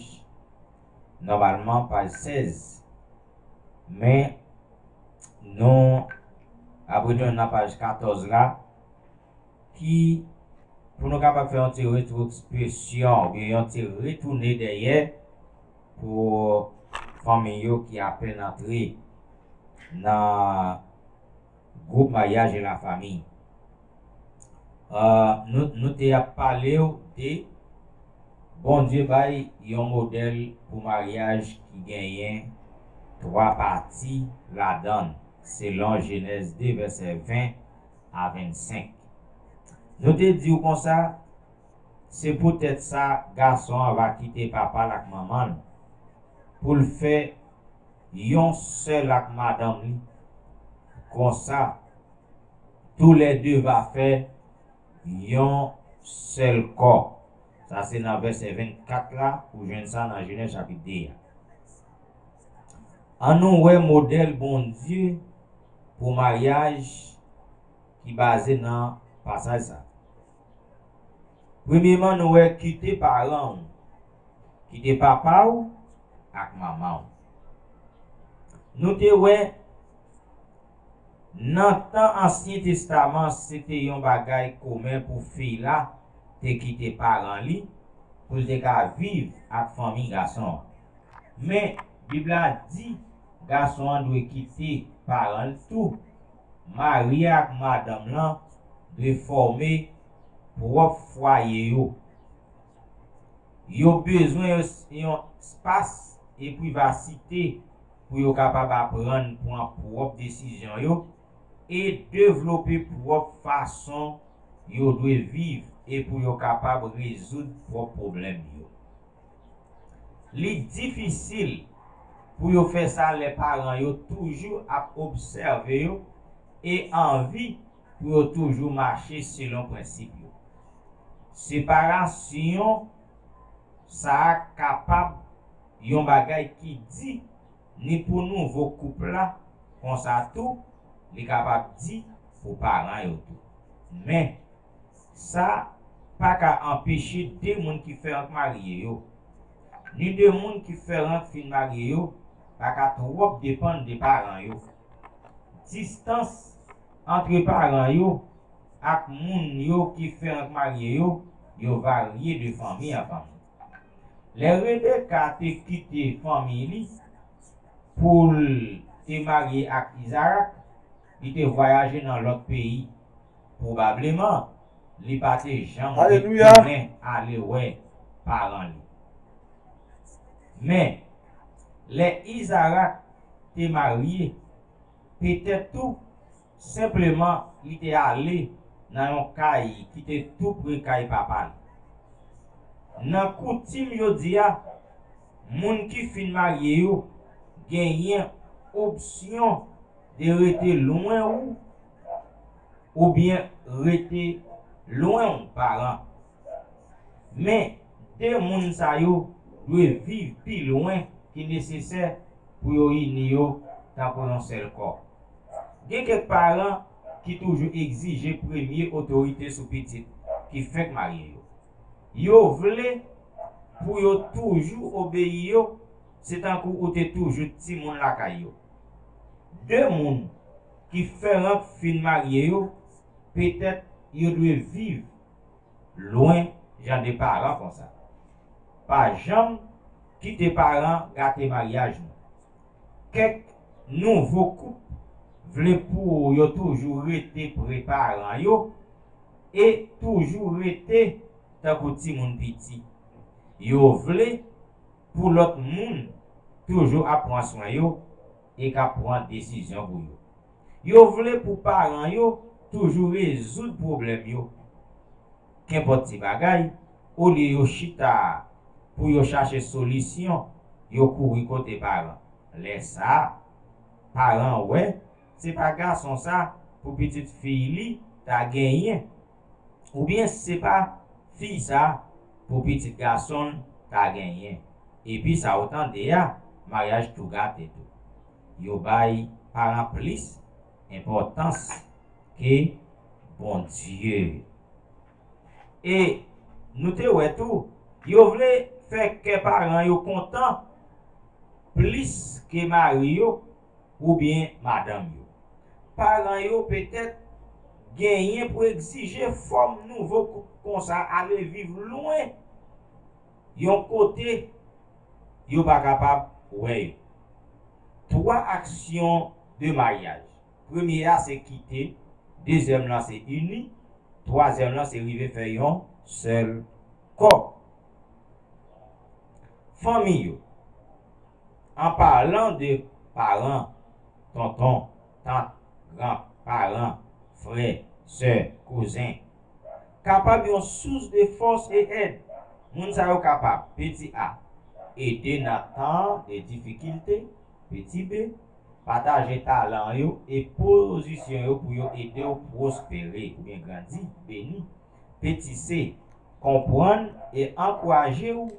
nòmalman, paj sèz. Men, nou ap retounen nan paj katòz la, ki, pou nou kapab fè yon ti retwospeksyon oubyen yon ti retounen dèyè pou fanmi yo ki apèn antre nan gwoup Maryaj e Lafami. Ah, nou, nou te ap pale w de Bondye bay yon modèl pou maryaj ki genyen twa pati ladan l, selon Jenèz de, vèsè ven a vennsenk. Nou te di w konsa, se poutèt sa gason an va kite papa l ak manman l pou l fè yon sèl ak madanm li. Konsa, toulède va fè yon sèl kò. Sa se nan vèsè vennkat la, ou jwenn sa nan Jenèz chapit de a. Ann nou wè modèl Bondye pou maryaj ki baze nan pasaj sa. Premyeman, nou wè kite paran w, kite papa w ak manman w. Nou te wè, nan tan Ansyen Testaman, se te yon bagay komen pou fi la te kite paran li pou l te ka viv ak fanmi gason an. Men, Bib la di gason an dwe kite paran l tou. Mari a ak madanm lan dwe fòme pwòp fwaye yo. Yo bezwen yon, yon espas e privasite pou yo kapab aprann pran pwòp desizyon yo e devlope pwòp fason yo dwe viv e pou yo kapab rezoud pwòp pwoblèm yo. Li difisil pou yo fè sa lè paran yo toujou ap obsève yo e anvi pou yo toujou mache selon prensip yo. Separasyon sa a kapab yon bagay ki di ni pou nouvo koup la, konsa tou, li kapab di pou paran yo tou. Men, sa pa ka anpeche de moun ki fèk marye yo, ni de moun ki fèk fin marye yo, pa ka twòp depann de paran yo. Distans antre paran yo ak moun yo ki fèk marye yo, yo varye de fanmi an fanmi. Lè Rebeka te kite fanmi li pou l te marye ak Izarak, li te vwayaje nan lòt peyi. Pwobableman, li pa te janm Alelouya. Retounen ale wè paran li. Men, lè Izarak te marye, petèt tou, senpleman, li te ale nan yon kay ki te tou pre kay papa l. Nan koutim jodi a, moun ki fin marye yo genyen opsyon de rete lwen ou oubyen rete lwen w paran. Men, de moun sa yo dwe viv pi lwen ki nesesè pou yo ini yo tankou yon sèl kò. Gen kèk paran ki toujou egzije premye otorite sou pitit ki fèk marye yo. Yo vle pou yo toujou obeyi yo, se tankou ou te toujou timoun lakay yo. De moun ki fè rank fin marye yo, petèt yo dwe viv lwen jan de paran konsa. Pa janm kite paran gate maryaj nou. Kèk nouvo koup vle pou yo toujou rete pre paran yo e toujou rete tankou timoun piti. Yo vle pou lòt moun toujou ap pran swen yo e k ap pran desizyon pou yo. Yo vle pou paran yo toujou rezoud pwoblèm yo. Kenpòt ti bagay, olye yo chita pou yo chache solisyon, yo kouri kote paran. Lè sa a, paran wè se pa gason sa pou pitit fi li ta genyen, oubyen se pa fi sa pou pitit gason l ta genyen. Epi sa w tande a, maryaj tou gate tou. Yo bay paran plis enpòtans ke Bondye. E nou te wè tou, yo vle fè kè paran yo kontan plis ke mari yo oubyen madanm yo. Paran yo petèt genyen pou egzije fòm nouvo koup konsa ale viv lwen yon kote yo pa kapab wè yo. Twa aksyon de maryaj. Premye a se kite, dezyèm lan se ini, twazyèm lan se rive fè yon sèl kò. Fanmi yo. An palan de paran, tonton, tant, granparan, frè, sè, kouzen, kapab yon sous de fòs e èd. Moun sa yo kapab, peti A, ede nan tan de difikilte, peti B, pataje talan yo e pozisyon yo pou yo ede w pwospere oubyen grandi, beni. Peti C, konprann e ankouraje w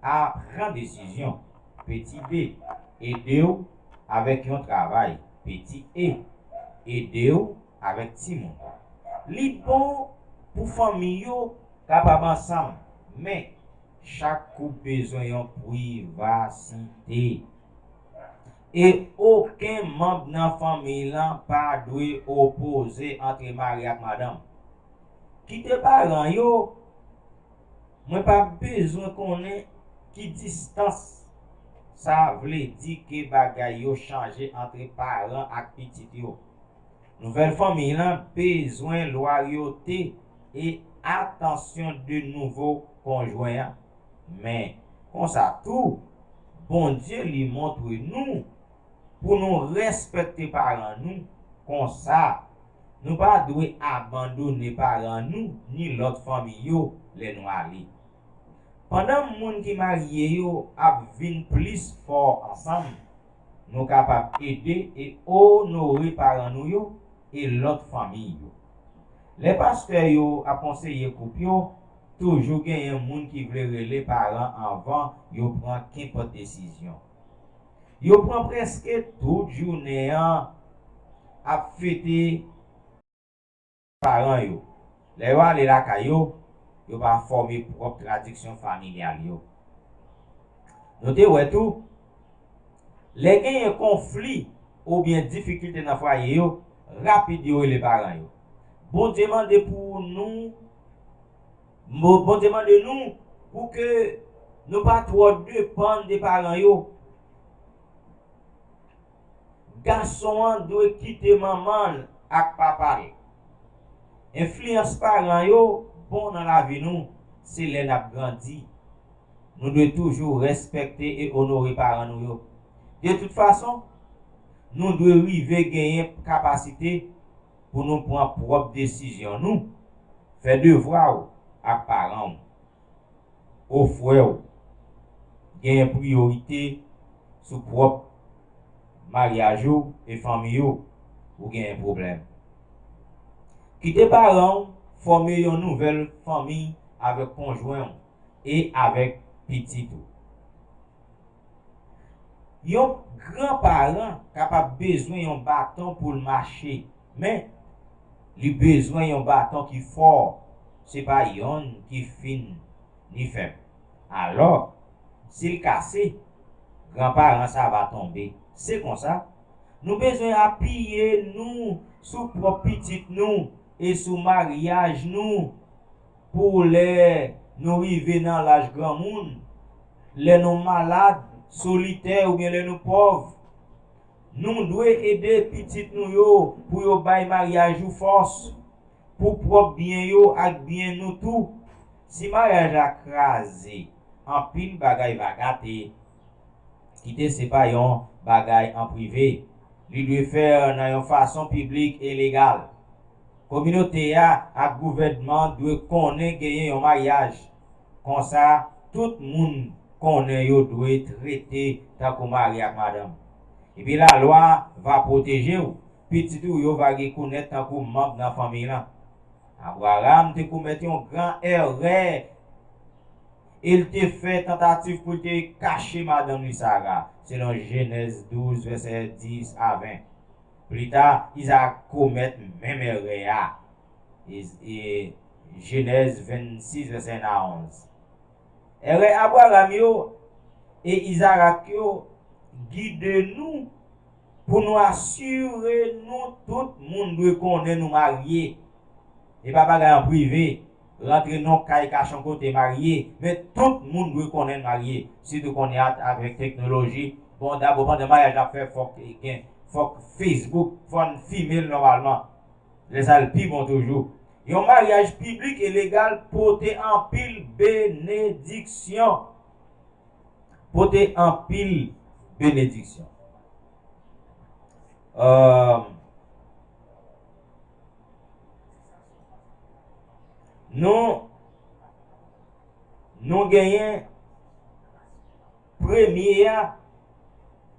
a pran desizyon. Peti D, ede w avèk yon travay. Peti E, ede w avèk timoun. Li bon pou fanmi yo kapab ansanm, men chak koup bezwen yon privasite. E okenn manm nan fanmi lan pa dwe opoze antre mari ak madanm. Kite paran yo, mwen pa bezwen konnen ki distans sa vle di ke bagay yo chanje antre paran ak pitit yo. Nouvèl fanmi lan bezwen lwayote e atansyon de nouvo konjwen an. Men, konsa tou, Bondye li montre nou pou nou respekte paran nou, konsa, nou pa dwe abandone paran nou ni lòt fanmi yo lè nou ale. Pandan moun ki marye yo ap vin plis fò ansanm, nou kapab ede e onore paran nou yo e lòt fanmi yo. Lè pastè yo ap konseye koup yo, toujou genyen moun ki vle rele paran anvan yo pran kenpòt desizyon. Yo pran prèske tout jounen an ap fete paran yo. Lè yo ale lakay yo, yo pa fòme pwòp tradiksyon familyal yo. Nou te wè tou, lè genyen konfli oubyen difikilte nan fwaye yo, rapid yo rele paran yo. Bondye mande pou nou, Mo- Bondye mande nou pou ke nou pa twò depann de paran yo. Gason an dwe kite manman l ak papa l. Enfliyans paran yo bon nan lavi nou, se lè n ap grandi. Nou dwe toujou respekte e onore paran nou yo. De tout fason, nou dwe rive genyen kapasite pou nou pran pwòp desizyon nou. Fè devwa w ak paran w. Ofwè w. Genyen priyorite sou pwòp maryaj ou e fanmi ou, ou genyen pwoblèm. Kite paran w fòme yon nouvèl fanmi avèk konjwen w e avèk pitit ou. Yon gran paran kapab bezwen yon baton pou l mache, men li bezwen yon baton ki fò, se pa yonn ki fin ni fèb. Alò, si l kase, granparan sa va tonbe. Se konsa, nou bezwen apiye nou sou pwòp pitit nou e sou maryaj nou pou lè nou rive nan laj granmoun, lè nou malad, solitè oubyen lè nou pòv. Nou dwe ede pitit nou yo pou yo bay maryaj ou fòs, pou pwòp byen yo ak byen nou tou. Si maryaj la kraze, anpil bagay va gate. Kite se pa yon bagay an prive. Li dwe fè nan yon fason piblik e legal. Kominote a ak gouvènman dwe konnen genyen yon maryaj. Konsa, tout moun konnen yo dwe trete tankou mari ak madanm. Epi lalwa va pwoteje w. Pitit ou yo va rekonèt tankou manm nan fanmi lan. Abraram te komèt yon gran erè e l te fè tantativ pou l te kache madanm li Sara, selon Jenèz douz, vèsè dis a ven. Pli ta, Izarak komèt menm erè a. Iz- e, Jenèz vennsis, vèsè en a onz. Erè Abraram yo e Izarak yo gide nou pou nou asire nou tout moun dwe konnen nou marye. E pa bagay an prive, rantre nan kay kache yon kote marye, men tout moun dwe konnen n marye. Sitou kounye a avèk teknoloji, bon, dabò pandan maryaj la ap fèt, fòk gen, fòk Facebook, fò n fimen l nòmalman. Lè sa l pi bon toujou. Yon maryaj piblik e legal pote anpil benediksyon. Pote anpil benediksyon. Euh, nou, nou genyen premye a,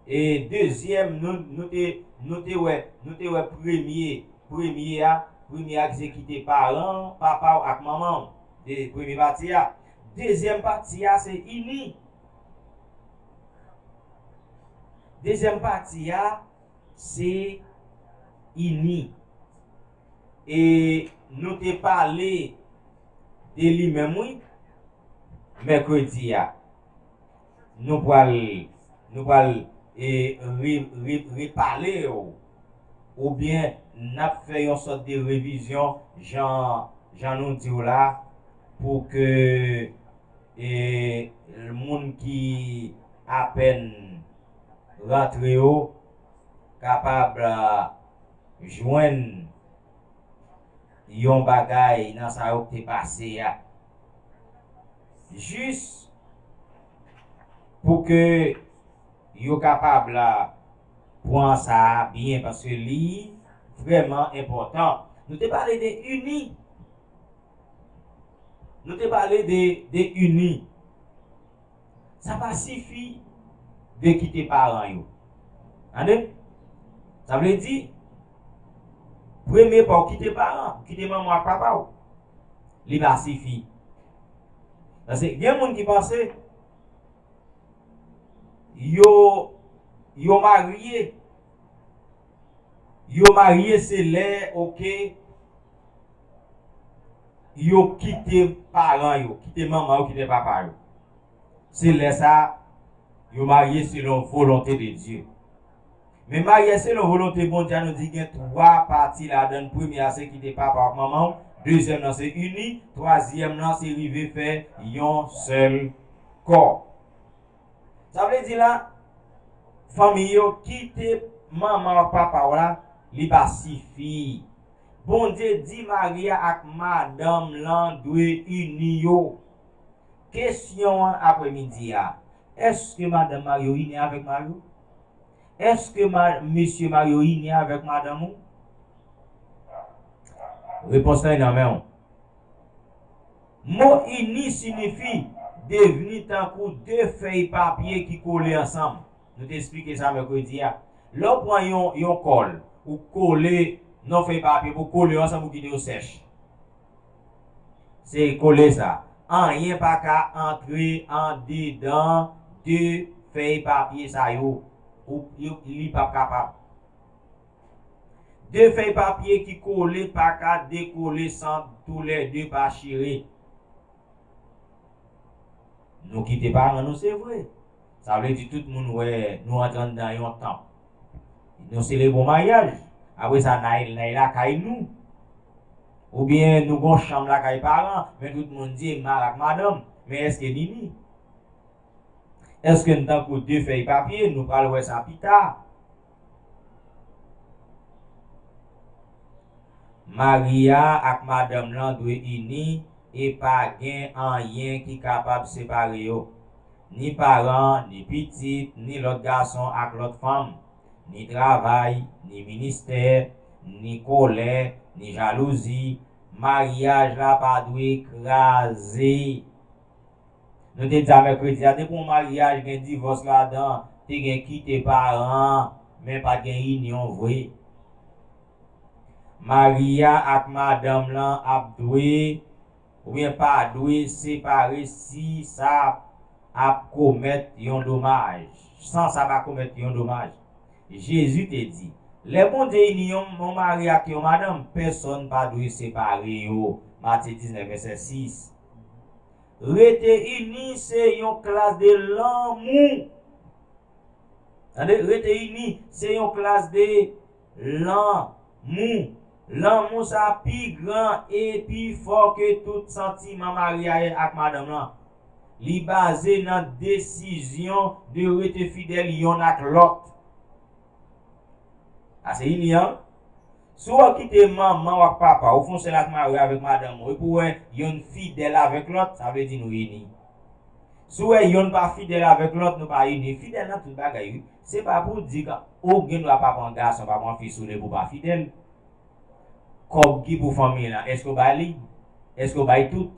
e dezyèm, nou, nou te, nou te wè, nou te wè premye, premye a, premye a ki se kite paran, papa w ak manman w. De, premye pati a. Dezyèm pati a se ini. Dezyèm pati a se ini. E nou te pale de li menm, wi, mèkredi a. Nou pral, nou pral, e, re, re, repale yo. Oubyen n ap fè yon sòt de revizyon, jan, jan nou di w la, pou ke, e, moun ki apèn rantre yo kapab, a, jwenn yon bagay nan sa yo k te pase a. Jis pou ke yo kapab la pran sa a byen, paske li vrèman enpòtan. Nou te pale de ini. Nou te pale de, de ini. Sa pa sifi de kite paran yo. Tande? Sa vle di, premye pa w kite paran, kite manman w ak papa w. Li pa sifi. Paske gen moun ki panse yo, yo marye, yo marye se lè, oke, yo kite paran yo, kite manman yo, kite papa yo. Se lè sa a, yo marye selon volonte de Dye. Men maryaj selon volonte Bondye a, nou di gen twa pati ladan l. Premye a se kite papa w ak manman w, dezyèm nan se ini, twazyèm nan se rive fè yon sèl kò. Sa vle di la, fanmi yo, kite manman w ak papa w la, li pa sifi. Bondye di mari a ak madanm lan dwe ini yo. Kesyon an aprèmidi a, èske madanm mari w ini avèk mari w? Èske ma, mesye mari w ini avèk madanm ou? Repons lan nan men w. Mo ini siyifi devni tankou de fèy papye ki kole ansanm. Nou te esplike sa mèkredi a. Lè w pran yon, yon kòl, ou kole nan fèy papye pou kole yo ansanm pou kite yo sèch. Se kole sa. Anyen pa ka antre andedan de fèy papye sa yo. Ou, yo, li p ap kapab. De fèy papye ki kole pa ka dekole san toulède pa chire. Nou kite paran nou, se vre. Sa vle di tout moun wè nou antre anndan yon tanp. Nou selebre yon maryaj. Apre sa, n al, n al lakay nou. Oubyen nou gon chanm lakay paran, men tout moun di e mari ak madanm. Men èske n ini? Èske n tankou de fèy papye? Nou pral wè sa pita. Mari a ak madanm lan dwe ini e pa gen anyen ki kapab separe yo. Ni paran, ni pitit, ni lòt gason ak lòt fanm, ni travay, ni ministè, ni kòlè, ni jalouzi. Maryaj la pa dwe kraze. Nou te di a mèkredi a, depi yon maryaj gen divòs ladan, te gen kite paran, men pa t gen inyon vre. Mari a ak madanm lan ap dwe, oubyen pa dwe, separe si sa ap komèt yon domaj, san sa pa komèt yon domaj. Jezi te di, lè Bondye ini yon, yon mari ak yon madanm, pèsonn pa dwe separe yo. Matye diznèf, vèsè sis. Rete ini se yon klas de lanmou. Tande, rete ini se yon klas de lanmou. Lanmou sa pi gran e pi fò ke tout santiman mari a ak madanm lan. Li baze nan desizyon de rete fidèl yonn ak lòt. Sa se ini an. Si w kite manman w ak papa w, ou fè yon sèl ak mari w avèk madanm ou, epi w wè yonn fidèl avèk lòt, sa vle di nou ini. Si w wè yonn pa fidèl avèk lòt, nou pa ini. Fidèl nan tout bagay, wi. Se pa pou di ke ou gen dwa pa pran gason, pa pran fi sou li pou w pa fidèl. Kòb ki pou fanmi lan, èske w ba li? Èske w bay tout?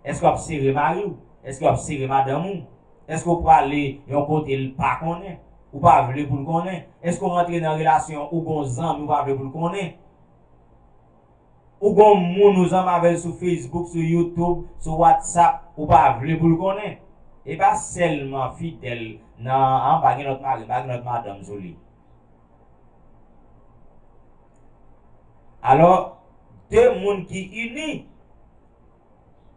Èske w ap sere mari w? Èske w ap sere madanm ou? Èske w prale yon kote l pa konnen? Ou pa vle pou l konnen? Èske w rantre nan relasyon ou gon zanmi ou pa vle pou l konnen? Ou gon moun ou zanmi avè l sou Facebook, sou YouTube, sou WhatsApp, ou pa vle pou l konnen? E pa sèlman fidèl nan, an, pa gen lòt mari, pa gen lòt madanm sou li. Alò, de moun ki ini,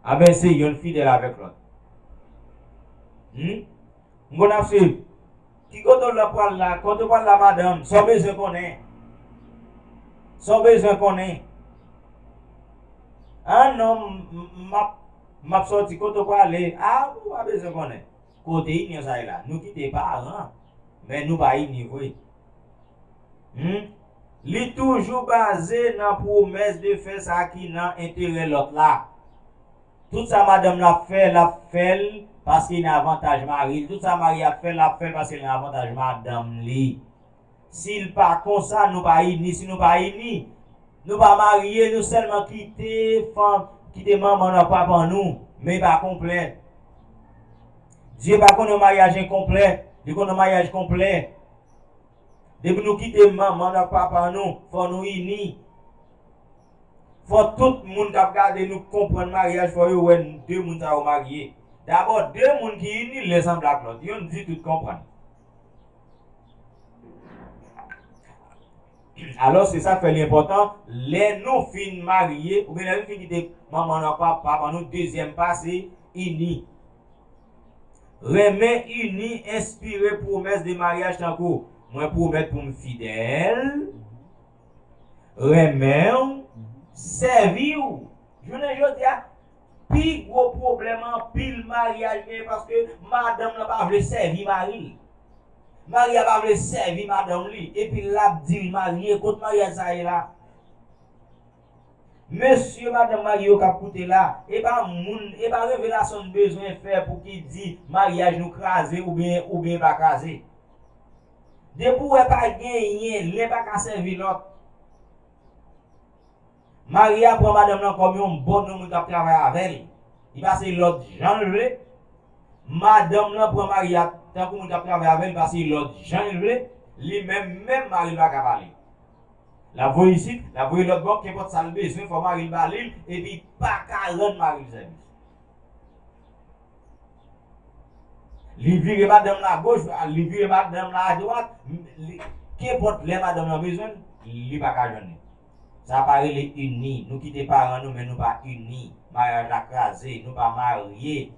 a ben, se yonn fidèl avèk lòt. Hmm? M konn ap swiv. Ki kote w la pral la? Kote w pral la, madanm? Sa w bezwen konnen? Sa w bezwen konnen? Ah non, m, m, m ap, m ap sòti. Kote w prale? Ah, ou pa bezwen konnen. Kote inyon sa ye la? Nou kite paran, men nou pa ini vre. Hmm? Li toujou baze nan pwomès de fè sa ki nan enterè lòt la. Tout sa madanm l ap fè, l ap fè l paske nan avantaj mari l. Tout sa mari ap fè, l ap fè l paske nan avantaj madanm li. Si l pa konsa, nou pa ini. Si nou pa ini, nou pa marye, nou sèlman kite fanm, kite manman nou ak papa nou, men pa konplè. Dye pa konn yon maryaj enkonplè, li konn yon maryaj konplè. Depi nou kite manman nou ak papa nou, fò nou ini. Fò tout moun k ap gade nou konprann maryaj, fò yo wè de moun sa yo marye. Dabò, de moun ki ini, lè sanble ak lòt, yonn di tout konprann. Alò, se sa k fè li enpòtan, lè nou fin marye, oubyen lè nou fin kite manman nou ak pa-, papa nou, dezyèm pa se ini. Renmen ini enspire pwomès de maryaj tankou, mwen pwomèt pou m fidèl, renmen w, sèvi w. Jounen jodi a, pi gwo pwoblèm anpil maryaj genyen paske madanm nan pa vle sèvi mari l. Mari a pa vle sèvi madanm li, epi l ap di l marye. Kot maryaj sa ye la? Mesye, madanm marye yo k ap koute la, e pa moun, e pa revelasyon n bezwen fè pou ki di maryaj nou kraze oubyen, oubyen pa kraze. Depi w wè pa genyen, len pa ka sèvi lòt. Mari a pran madanm lan kòm yon bòn, yon moun k ap travay avè l. Li pase lòd jan l vle. Madanm lan pran mari a tankou moun k ap travay avè l, li pase lòd jan l vle. Li menm, menm mari l pa ka pale. L ap voye isit, l ap voye lòt bò, kenpòt sa l bezwen, fò mari l ba li l, epi pa ka rann mari l sèvis. Li vire madanm la agoch, li vire madanm la adwat, li, kenpòt lè madanm lan bezwen l, li pa ka jwenn li. Sa pa rele ini. Nou kite paran nou, men nou pa ini. Maryaj la kraze, nou pa marye.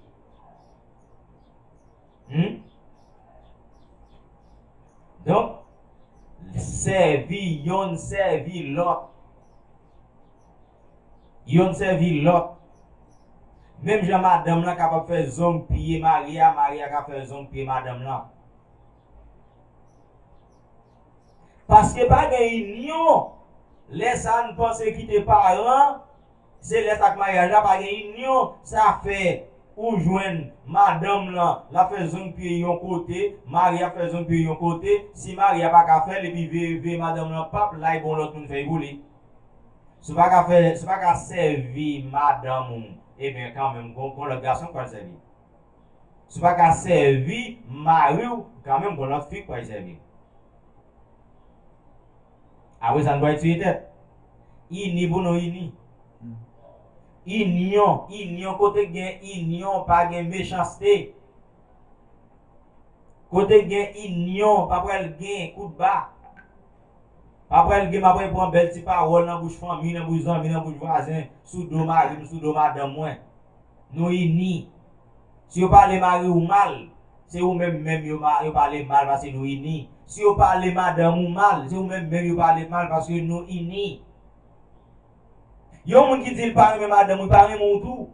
Hmm? Donk, sèvi yonn sèvi lòt. Yonn sèvi lòt. Menm jan madanm lan kapab fè zong pye mari a, mari a ka fè zong pye madanm lan. Paske pa gen inyon. Lè sa n panse kite paran, se lè sa k maryaj la pa gen inyon. Sa fè ou jwenn madanm lan, l ap fè zong pye yon kote, mari a ap fè zong pye yon kote. Si mari a pa ka fè l, epi veye, veye madanm lan p ap la, e bon lòt moun fè l pou li. Si w pa ka fè, si w pa ka sèvi madanm ou, ebyen, kanmenm, gon, gon lòt gason k pral sèvi. Si w pa ka sèvi mari w, kanmenm, gon lòt fi k pral sèvi. Apre sa, n pral tiye tèt. Ini pou nou ini. Inyon, inyon, kote gen inyon, pa gen mechanste. Kote gen inyon, pa pral gen kout ba. Pa pral gen, pa pral pran bèl ti pawòl nan bouch fanmi, nan bouch zanmi, nan bouch vwazen, sou do mari m, sou do madanm mwen. Nou ini. Si yo pale mari w mal, se ou menm menm yo, ma- yo pale mal paske nou ini. Si yo pale madanm ou mal, se ou menm menm yo pale mal paske nou ini. Yon moun ki di l pa renmen madanm ou, li pa renmen w tou.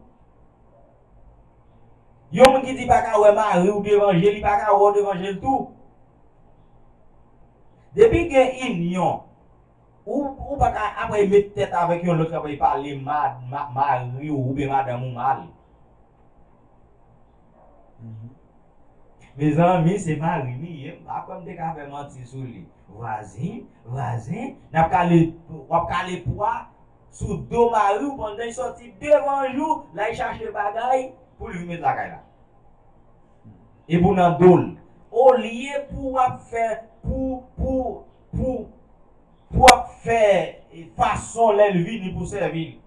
Yon moun ki di pa ka wè mari w devan je, li pa ka wè w devan je l tou. Depi gen inyon, ou, ou pa ka apre met tèt avèk yon lòt k ap pale ma, ma, mari w oubyen madanm ou mal. Mezanmi, se mari m li ye, m pa kwè m te ka fè manti sou li. Vwazin, vwazin, n ap kale, w ap kale pwa sou do mari w pandan l sòti devan je w, l al chache bagay pou l vin met lakay la. Epi w nan do l. Olye pou w ap fè, pou, pou, pou, pou w ap fè fason lè l vini pou sèvi l.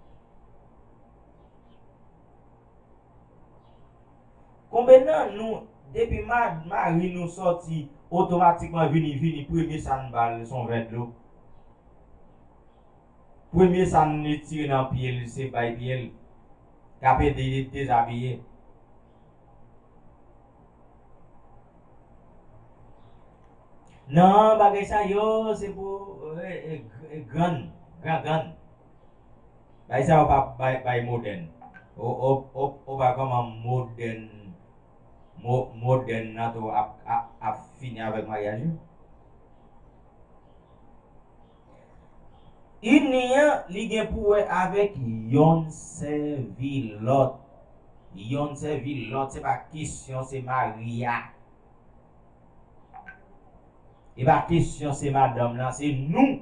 Konbyen nan nou, depi ma, mari nou sòti, otomatikman vini, vini, premye sa n ba l, se yon vè dlo. Premye sa n retire nan pye l, se bay pye l. K ap ede l dezabiye. Non, bagay sa yo, se pou, e, e, e, grann, gran grann. Bagay sa yo pa bay, bay modèn. Ou, ou, ou, ou pa kòman modèn, mo, modèn nan tou ap, ap, ap fini avèk maryaj yo. Ini an, li gen pou wè avèk yonn sèvi lòt. Yonn sèvi lòt, se pa kesyon se mari a. E pa kesyon se madanm lan, se nou.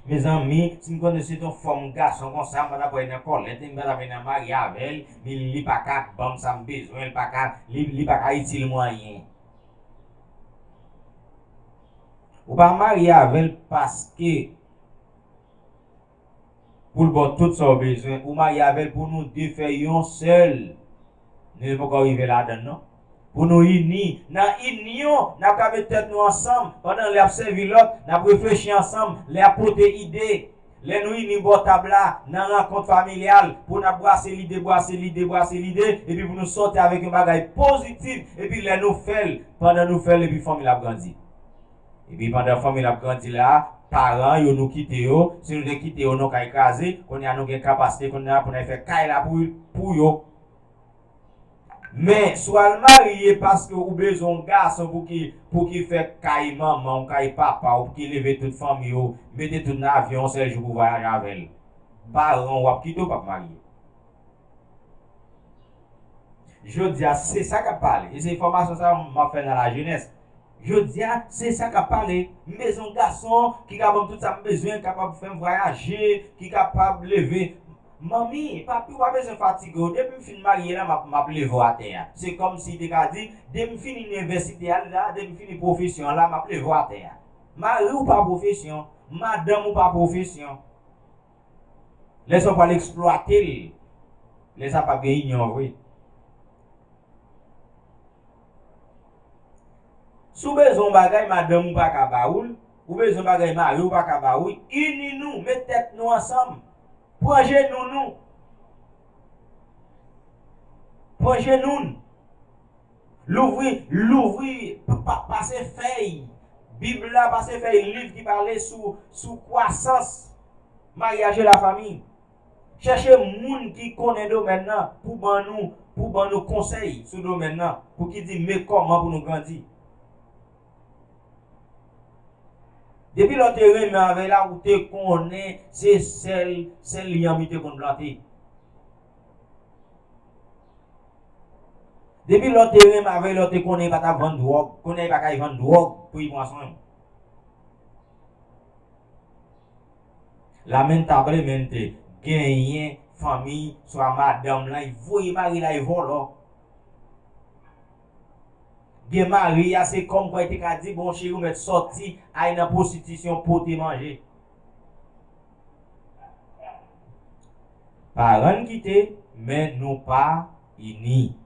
Mezanmi, si m konn se t on fòm gason konsa, m pa t ap pral nan kòlèt li, m pa t ap pral nan marye avè l, li, li pa ka ban m sa m bezwen, li pa ka, li, li pa ka itil mwen anyen. Ou pa marye avè l paske pou l ba w tout sa w bezwen. Ou marye avè l pou nou de fè yon sèl. Nou poko rive ladann non. Pou nou ini. Nan inyon, n ap ka met tèt nou ansanm. Pandan l ap sèvi lòt, n ap reflechi ansanm. Lè ap pote ide. Lè nou ini bò tab la, nan rankont familyal, pou n ap brase lide, brase lide, brase lide, epi pou nou sòti avèk yon bagay pozitif, epi lè nou fè l, pandan nou fè l, epi fanmi l ap grandi. Epi pandan fanmi l ap grandi la, paran yo, nou kite yo. Si nou te kite yo nan kay kraze, kounye a nou gen kapasite kounye a pou n al fè kay la pou, pou yo. Men, si w al marye paske ou bezwen yon gason pou ki, pou ki fè kay manman w, kay papa w, pou ki leve tout fanmi w, mete tout nan avyon yon sèl jou pou vwayaje avè l. Paran w ap kite w, p ap marye. Jodi a, se sa k ap pale. E se fòmasyon sa a m ap fè nan lajenès. Jodi a, se sa k ap pale. M bezwen yon gason ki ka ban m tout sa m bezwen, kapab fè m vwayaje, ki kapab leve. Manmi, papi, w pa bezwen fatige w. Depi m fin marye la, m ap, m ap leve w atè a. Se kòmsi te ka di, depi m fini inivèsite a la, depi m fini pwofesyon an la, m ap leve w atè a. Mari w pa pwofesyon, madanm ou pa pwofesyon. Lè sa w pral eksplwate l, lè sa p ap gen inyon vre. Si w bezwen yon bagay, madanm ou pa ka ba ou l, ou bezwen yon bagay, mari w pa ka ba ou l, ini nou, met tèt nou ansanm. Pran jenou nou. Pran jenou n. Louvri, louvri, pa, pase fèy Bib la, pase fèy liv ki pale sou, sou kwasans maryaj e lafanmi. Chèche moun ki konnen domèn nan pou ban nou, pou ban nou konsèy sou domèn nan, pou ki di men kòman pou nou grandi. Depi lè w te renmen avè l la, ou te konnen se sèl, sèl yanm li te konn plante. Depi lè w te renmen avè l, lè w te konnen li pa t ap vann dwòg, konnen li pa kay vann dwòg pou li pran swen w. Lamentablemente, genyen fanmi, swa madanm lan, li voye mari l al vòlò. Gen mari a, se kòmkwa li te ka di, "Bon, cheri, ou mèt sòti, al nan pwostitisyon, pote manje." Paran n kite, men nou pa ini.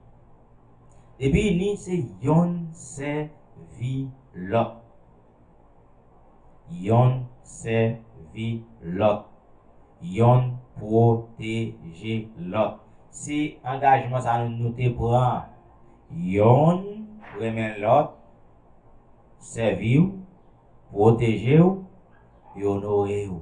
Depi ini, se yonn sèvi lòt. Yonn sèvi lòt. Yonn pwoteje lòt. Se angajman sa nou, nou te pran. Yonn renmen lòt, sèvi w, pwoteje w, e onore w.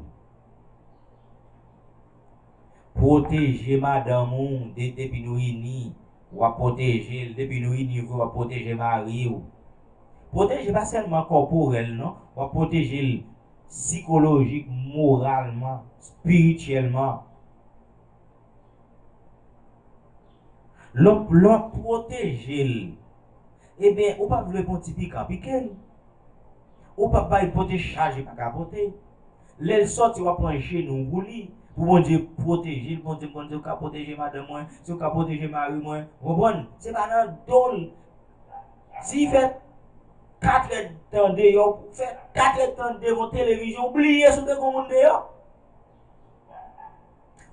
Pwoteje madanm ou de, depi nou ini, w ap pwoteje l. Depi nou ini vre, w ap pwoteje mari w. Pwoteje pa sèlman kòporèl, non. W ap pwoteje l sikolojik, moralman, espirityèlman. Lè w, lè w ap pwoteje l, ebyen, ou p ap vle pran ti pikan pike l. Ou p ap bay pote chaj li pa ka pote. Lè l sòti, w ap pran jenou w pou li, pou Bondye pwoteje l. Bondye, Bondye, ou ka pwoteje madanm mwen, si w ka pwoteje mari mwen, ou konprann? Se pa nan do l. Si l fè katrèdtan deyò, ou fè katrèdtan devan televizyon, ou bliye si w te gen yon moun deyò.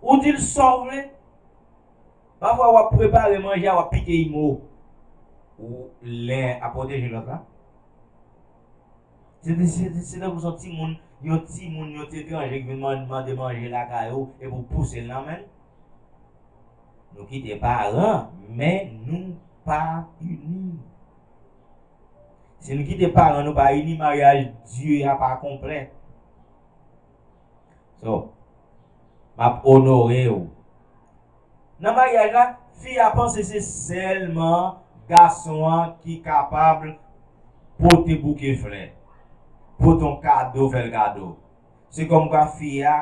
Ou di l sa w vle. Pafwa w ap prepare manje a, w ap pike imo. Ou len ap pwoteje lòt la. Se, se, se, se tankou se yon timoun, yon timoun, yon ti etranje ki vin man-, mande manje lakay ou, epi w pouse l nan men l. Nou kite paran, men nou pa ini. Si nou kite paran nou pa ini, maryaj Dye a pa konplè. So, m ap onore w. Nan maryaj la, fi a panse se sèlman gason an ki kapab pote bouke flè, pote yon kado, fè l kado. Se kòmkwa fi a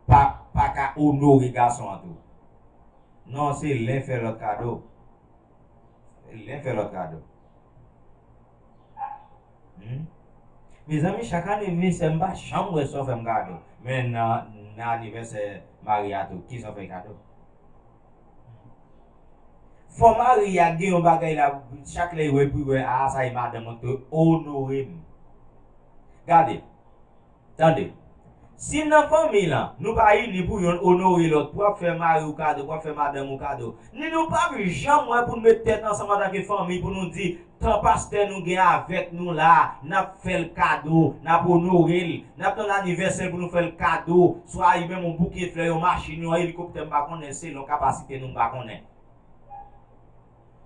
pa, pa ka onore gason an tou. Non, se len fè lòt kado. Se len fè lòt kado. Hmm? Mezanmi, chak anivèsè, m pa janm wè sa w fè m kado. Men nan, nan anivèsè mari a tou, kisa w fè kado? Fò mari a gen yon bagay la, chak lè l wè, pou l wè, a, sa e madanm mwen ki te onore m. Gade, tande. Si nan fanmi lan, nou pa ini pou yonn onore lòt, pou w ap fè mari w kado, pou w ap fè madanm ou kado, ni nou p ap janm wè pou n met tèt ansanm antanke fanmi pou nou di, tan pastè nou gen avèk nou la, n ap fè l kado, n ap onore l, n ap tann anivèsè l pou nou fè l kado, swa li menm yon bouke flè, yon machin, yon elikoptè, m pa konnen, selon kapasite nou, m pa konnen.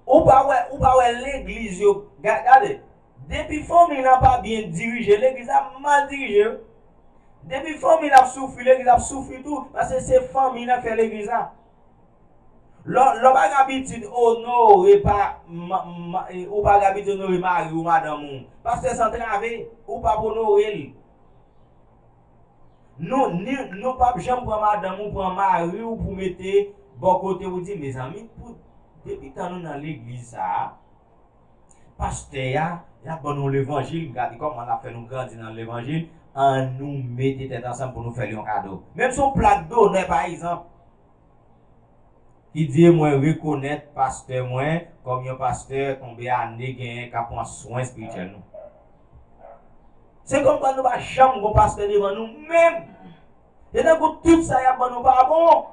Ou pa wè, ou pa wè legliz yo, ga-, gade, depi fanmi lan pa byen dirije, legliz la mal dirije wi. Depi fanmi lan ap soufri, legliz ap soufri tou, paske se fanmi lan k fè legliz la. Lè, lè w pa gen abitid onore pa, ma, ma, e, ou pa gen abitid onore mari w, madanm ou, pastè s antrave, ou p ap onore l. Nou, ni, nou p ap janm pran madanm ou, pran mari w pou mete bò kote pou di, mezanmi, pou, depi tan nou nan legliz sa a, pastè a, l ap ban nou levanjil, gade kòman l ap fè nou grandi nan levanjil, ann nou mete tèt ansanm pou nou fè l yon kado. Menm si yon plak donè, pa egzanp, ki di, "Mwen rekonèt pastè mwen kòm yon pastè konbe ane genyen k ap pran swen espirityèl nou." Se kòmkwa nou pa janm gon pastè devan nou menm. Se tankou tout sa y ap ban nou pa bon.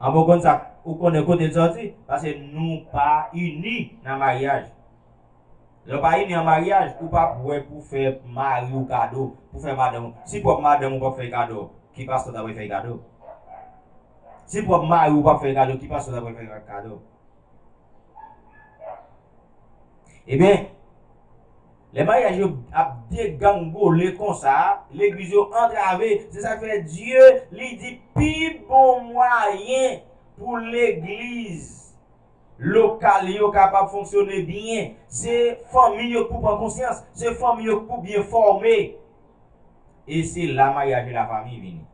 An bon konn sa, ou konnen kote l sòti, paske nou pa ini nan maryaj. Lè w pa ini an maryaj, ou p ap wè pou fè mari w kado, pou fè madanm ou. Si pwòp madanm ou p ap fè kado, ki pastè w ta pral fè kado? Si pwòp mari w p ap fè l kado, ki pastè w ta pral fè l kado? Ebyen, lè maryaj yo ap degangole konsa, legliz yo antrave. Se sa k fè Dye, li di pi bon mwayen pou legliz lokal yo kapab fonksyone byen, se fanmi yo k pou pran konsyans, se fanmi yo k pou byen fòme. E se la maryaj e lafanmi vini.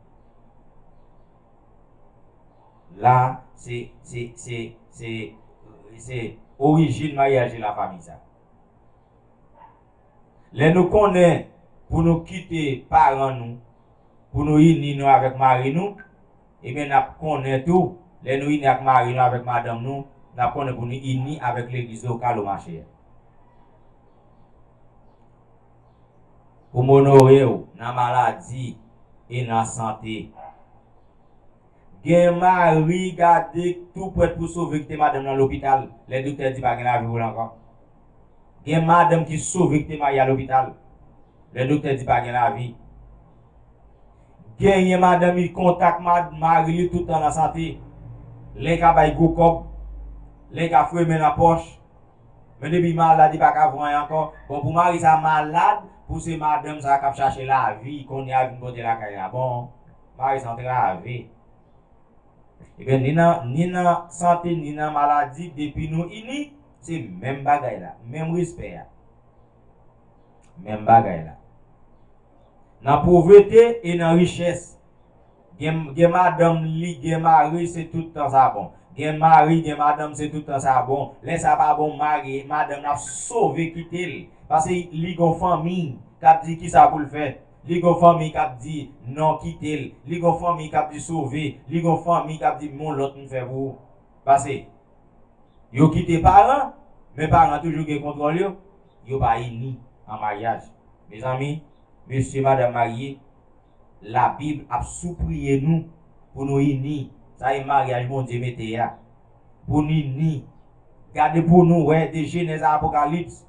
La, se, se, se, se, se orijin maryaj e lafanmi sa. Lè nou konnen pou nou kite paran nou, pou nou ini nou avèk mari nou, ebyen, n ap konnen tou, lè nou ini ak mari nou, avèk madanm nou, n ap konnen pou nou ini avèk legliz lokal ou mache a. Pou m onore w nan maladi e nan sante. Gen mari gade tou prèt pou sove kite madanm nan lopital, lè doktè di pa gen lavi pou l ankò. Gen madanm ki sove kite mari a lopital, lè doktè di pa gen lavi. Genyen madanm li kontak mad-, mari li tout tan nan sante. Lè l ka bay gwo kòb, lè l ka foure men nan pòch. Men depi malad, li pa ka voye anyen ankò. Bon, pou mari sa malad, pou se madanm sa k ap chache lavi, kounye a vin pote lakay la. Bon, mari sa antrave. Ebyen, ni nan, ni nan sante, ni nan maladi, depi nou ini, se menm bagay la, menm respè a. Menm bagay la. Nan povrete e nan richès. Gen, gen madanm li, gen mari, se tout tan sa bon. Gen mari, gen madanm, se tout tan sa bon. Lè sa pa bon, mari, madanm nan ap sove kite l. Paske li gon fanmi k ap di kisa pou l fè. Li gon fanmi k ap di non, kite l. Li gon fanmi k ap di sove. Li gon fanmi k ap di men yon lòt m fè pou ou. Paske yo kite paran, men paran toujou gen kontwòl yo. Yo pa ini an maryaj. Mezanmi, mesye, madanm marye, Labib ap sipliye nou pou nou ini. Sa e maryaj Bondye mete a. Pou nou ini. Gade pou nou wè de Jenèz a Apokalips.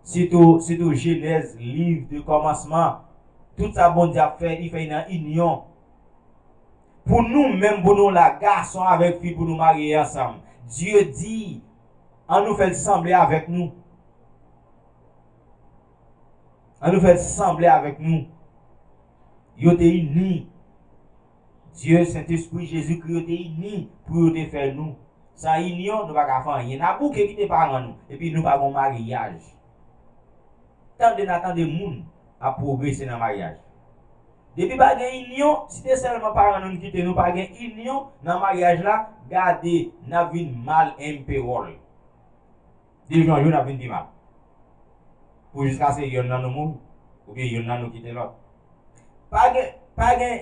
Sitou, sitou Jenèz, liv de kòmansman. Tout sa Bondye ap fè, li fè nan inyon. Pou nou menm, pou nou la, gason avèk fi, pou nou marye ansanm. Dye di, ann nou fè l sanble avèk nou. Ann nou fè l sanble avèk nou. Yo te ini. Dye, Sentespri, Jezikri, yo te ini pou yo te fè nou. San inyon, nou pa ka fè anyen. N a bouke kite paran nou, epi nou pa gon maryaj. Tande n a tande moun ap pwogrese nan maryaj. Depi pa gen inyon, si te sèlman paran nou n kite nou pa gen inyon nan maryaj la, gade, n ap vin mal enpewòl. De jou an jou, n ap vin pi mal. Pou jiskaske yonn nan nou mouri, oubyen yonn nan nou kite lòt. Pa gen, pa gen,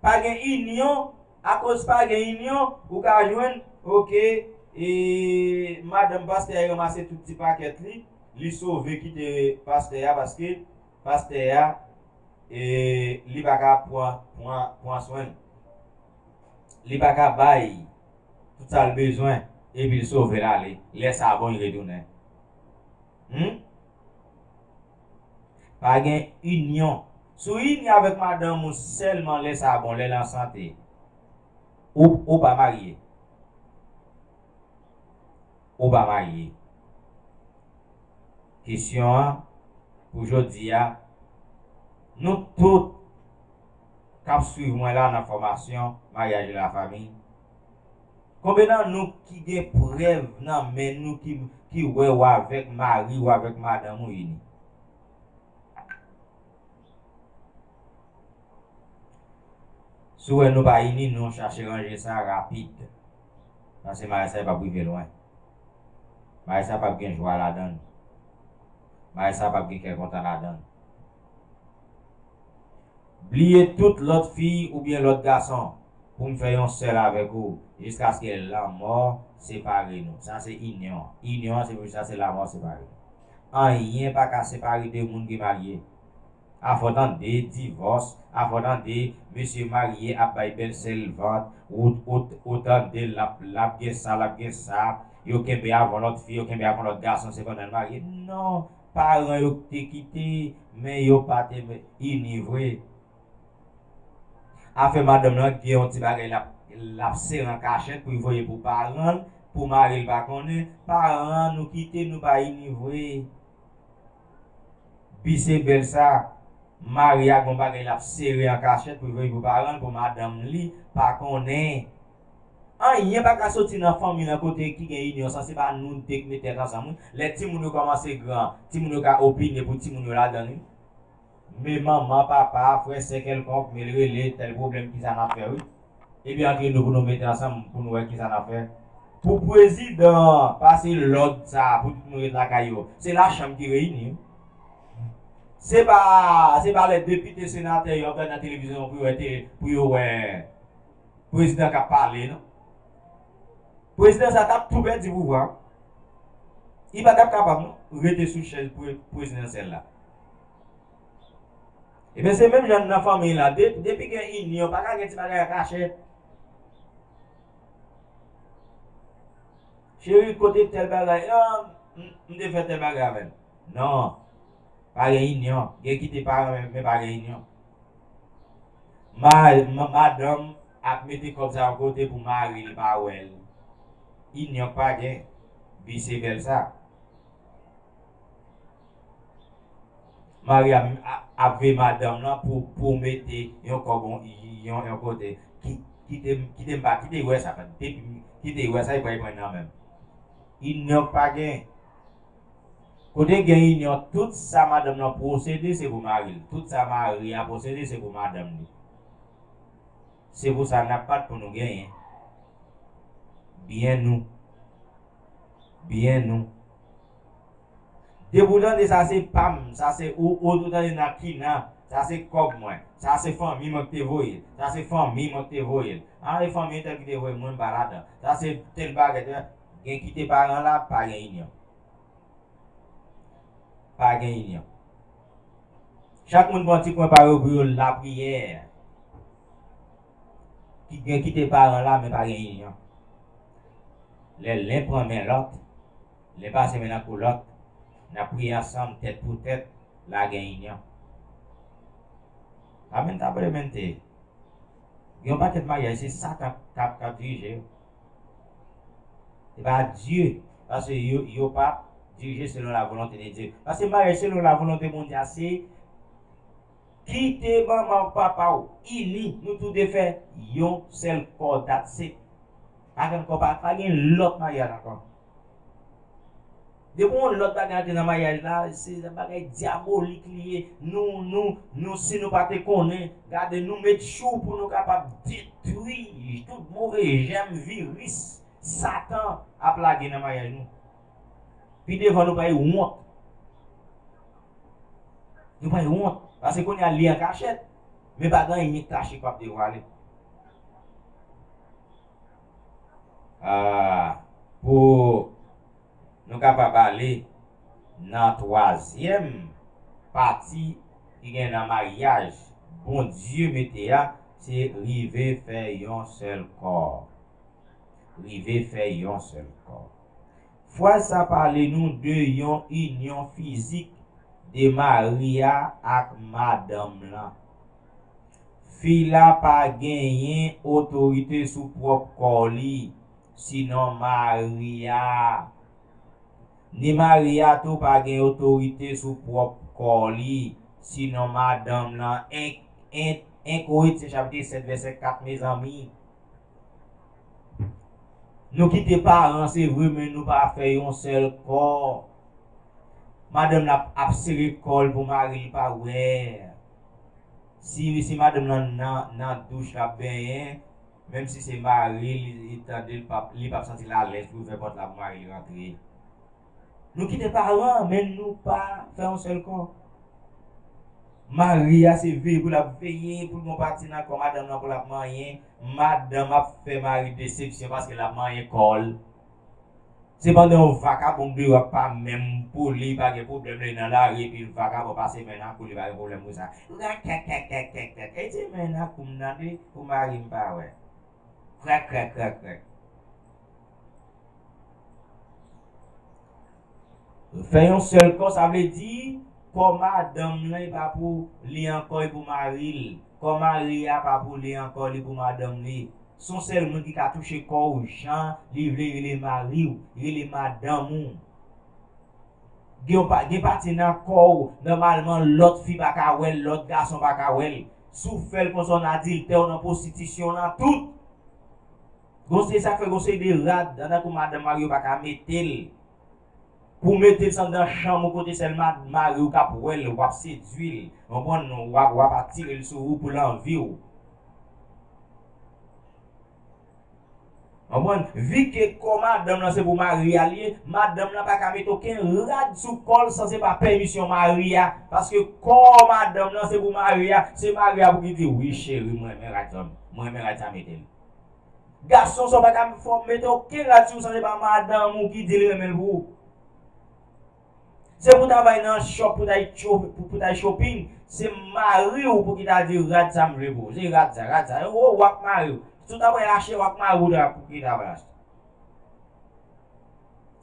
pa gen inyon, akoz pa gen inyon, ou ka jwenn, oke, e, madanm pastè a ranmase tout ti pakèt li, li sove kite pastè a, paske pastè a, e, li pa ka pran, pran, pran swen l. Li pa ka bay tout sa l bezwen, epi l sove l ale. Lè sa bon, l retounen. Hmm? Pa gen inyon. Si w ini avèk madanm ou sèlman lè sa bon, lè l an sante, ou, ou pa marye. Ou pa marye. Kesyon an, pou jodi a, nou tout k ap swiv mwen la nan fòmasyon Maryaj e Lafanmi, konbyen nan nou ki gen prèv nan men nou ki, ki wè w avèk mari w, avèk madanm ou ini? Si w wè nou pa ini, nou chache ranje sa rapid. Paske maryaj sa p ap rive lwen. Maryaj sa p ap gen jwa ladan l. Maryaj sa p ap gen kè kontan ladan l. Bliye tout lòt fi oubyen lòt gason pou m fè yon sèl avèk ou, jiskaske lanmò separe nou. Sa se inyon. Inyon an se pou sa se lanmò separe nou. Anyen pa ka separe de moun ki marye. Afò tande divòs, afò tande mesye marye ap bay bèlsè l vant, ou, ou, ou tande l ap, l ap gen sa, l ap gen sa, yo kenbe avon lòt fi, yo kenbe avon lòt gason, se pandan l marye. Non, paran yo te kite, men yo pa te ini vre. Afè madanm nan gen yon ti bagay l ap L ap sere an kachèt pou l voye pou paran l, pou mari l pa konnen. Paran nou kite, nou pa ini vre. Bi se bèl sa. Mari a gon bagay l ap sere an kachèt pou l voye pou paran l, pou madanm li pa konnen. Anyen pa ka soti nan fanmi nan kote ki gen inyon sa, se pa nou de k mete tèt ansanm wi. Lè timoun yo kòmanse gran, timoun yo ka opine pou timoun yo ladan l wi. Men manman, papa, frè, sè kèlkonk, men l rele, tèl pwoblèm, kisa n ap fè wi. Epi antre nou pou nou mete ansanm pou nou wè kisa n ap fè. Pou prezidan an pase lòd sa a pou tout moun ret lakay yo, se lachanm ki reyini wi. Se pa, se pa lè depite, senatè yo ap gade nan televizyon pou yo wè, pou yo wè prezidan k ap pale non. Prezidan sa t ap tou pèdi pouvwa. Li pa t ap kapab non rete sou chèz pre- prezidansyèl la. Ebyen se menm jan nan fanmi la, de- depi gen inyon pa ka gen ti bagay an kachèt. Cheri, kote tèl bagay? Ah, m m te fè tèl bagay avè l. Non. Pa gen inyon. Gen kite paran men, men pa gen inyon. Ma, ma, madanm ap mete kòb sa yon kote pou mari l pa wè l. Inyon k pa gen. Bi se bèl sa. Mari a ap veye madanm lan pou pou mete yon kòb yon yon kote. Ki- Kite m kite m pa kite wè sa. Depi m kite wè sa, li pral pran nan men m. Inyon pa gen. Kote gen inyon, tout sa madanm lan posede se pou mari l. Tout sa mari a posede se pou madanm li. Se pou sa n ap bat pou nou genyen. Byen nou. Byen nou. Depi w tande sa se pa m, sa se ou, ou tou tande nan kina, sa se kòb mwen, sa se fanmi mwen ki te voye l, sa se fanmi mwen ki te voye l. Ah, e fanmi entèl ki te voye l, mwen m pa ladan. Sa se tèl bagay, tèl, gen kite paran la, pa gen inyon. Pa gen inyon. Chak moun pran ti kwen pa yo pou yo lapriyè. Ki gen kite paran la, men pa gen inyon. Lè len pran men lòt, len pase men nan kou lòt, n ap priye ansanm, tèt pou tèt, la gen inyon. Lamentablemente, gen yon pakèt maryaj, se Satan k ap k ap dirije yo. Se pa Dye, paske yo yo pa dirije selon la volonte de Dye. Paske maryaj selon la volonte Bondye a, se kite manman w, papa w, ini, nou tou de fè yon sèl kò, that's it. Pa gen ankò, pa, pa gen lòt maryaj ankò. Depi yon lòt bagay antre nan maryaj la, se bagay dyabolik li ye. Nou, nou, nou, si nou pa te konnen, gade, nou met chou pou nou kapab detwi tout move jèm, viris, Satan ap lage nan maryaj nou. Pi devan nou pral wont. Nou pral wont. Paske kounye a li an kachèt. Men pa gen anyen kache k p ap devwale. Ah, pou nou kapab ale nan twazyèm pati ki gen nan maryaj Bondye mete a, se rive fè yon sèl kò. Rive fè yon sèl kò. Fraz sa pale nou de yon inyon fizik de mari a ak madanm lan. Fi la pa genyen otorite sou pwòp kò li, sinon mari a. Ni mari a tou pa gen otorite sou pwòp kò li, sinon madanm lan. En, en, en Korentyen chapit sèt vèsè kat, mezanmi. Nou kite paran, se vre, men nou pa fè yon sèl kò. Madanm la ap sere kò l pou mari l pa wè. Si, si madanm lan nan, nan douch l ap benyen, menm si se mari l, li tande l p ap, li p ap santi l alèz pou l ouvè pòt la pou mari l rantre. Nou kite paran, men nou pa fè yon sèl kò. Mari a se veye pou l ap veye, pou l gon pati nan kò madanm nan pou l ap manyen. Madanm ap fè mari desepsyon paske l ap manyen kò l. Sepandan, yon vakabon deyò a pa menm pou li, pa gen pwoblèm, li nan lari, epi vakabon pase men nan kou li, pa gen pwoblèm pou sa. Rèk, kèk, kèk, kèk, kèk, kèk. E ti men nan kou m nan li, pou mari m pa wè. Krèk, krèk, krèk, krèk. Fè yon sèl kò, sa vle di, kò madanm lan, e pa pou li ankò, e pou mari l. Kò mari a pa pou li ankò, li pou madanm li. Se yon sèl moun ki ka touche kò w jan li vle, rele mari w, rele madanm ou. Gen yon pa, gen pati nan kò w, nòmalman lòt fi pa ka wè l, lòt gason pa ka wè l. Si w fè l konsa, w nan adiltè, w nan pwostitisyon, w nan tout. Gon se sa k fè gon seri de rad, antanke madanm mari yo pa ka mete l. Pou w mete l se anndan chanm ou kote sèl ma-, mari w k ap wè l, w ap sedui l. Konprann? W ap, w ap atire l sou ou pou l anvi w. Konprann? Vi ke kò madanm lan se pou mari a l ye, madanm lan pa ka mete okenn rad sou kò l san se pa pèmisyon mari a. Paske kò madanm lan se pou mari a, se mari a pou ki di, "Wi, cheri, mwen renmen rad sa, mwen renmen rad sa, mete l." Gason sa w pa ka fè w mete okenn rad sou ou san se pa madanm ou ki di l renmen l pou ou. Se pou w ta bay nan shop, pou w ta cho-, pou, pou w ta shopping, se mari w pou ki ta di rad sa m vle pou ou. Se rad sa, rad sa. Ou, w ak mari w. Si w ta pral achte w ak mari w ta pou ki ta pral achte.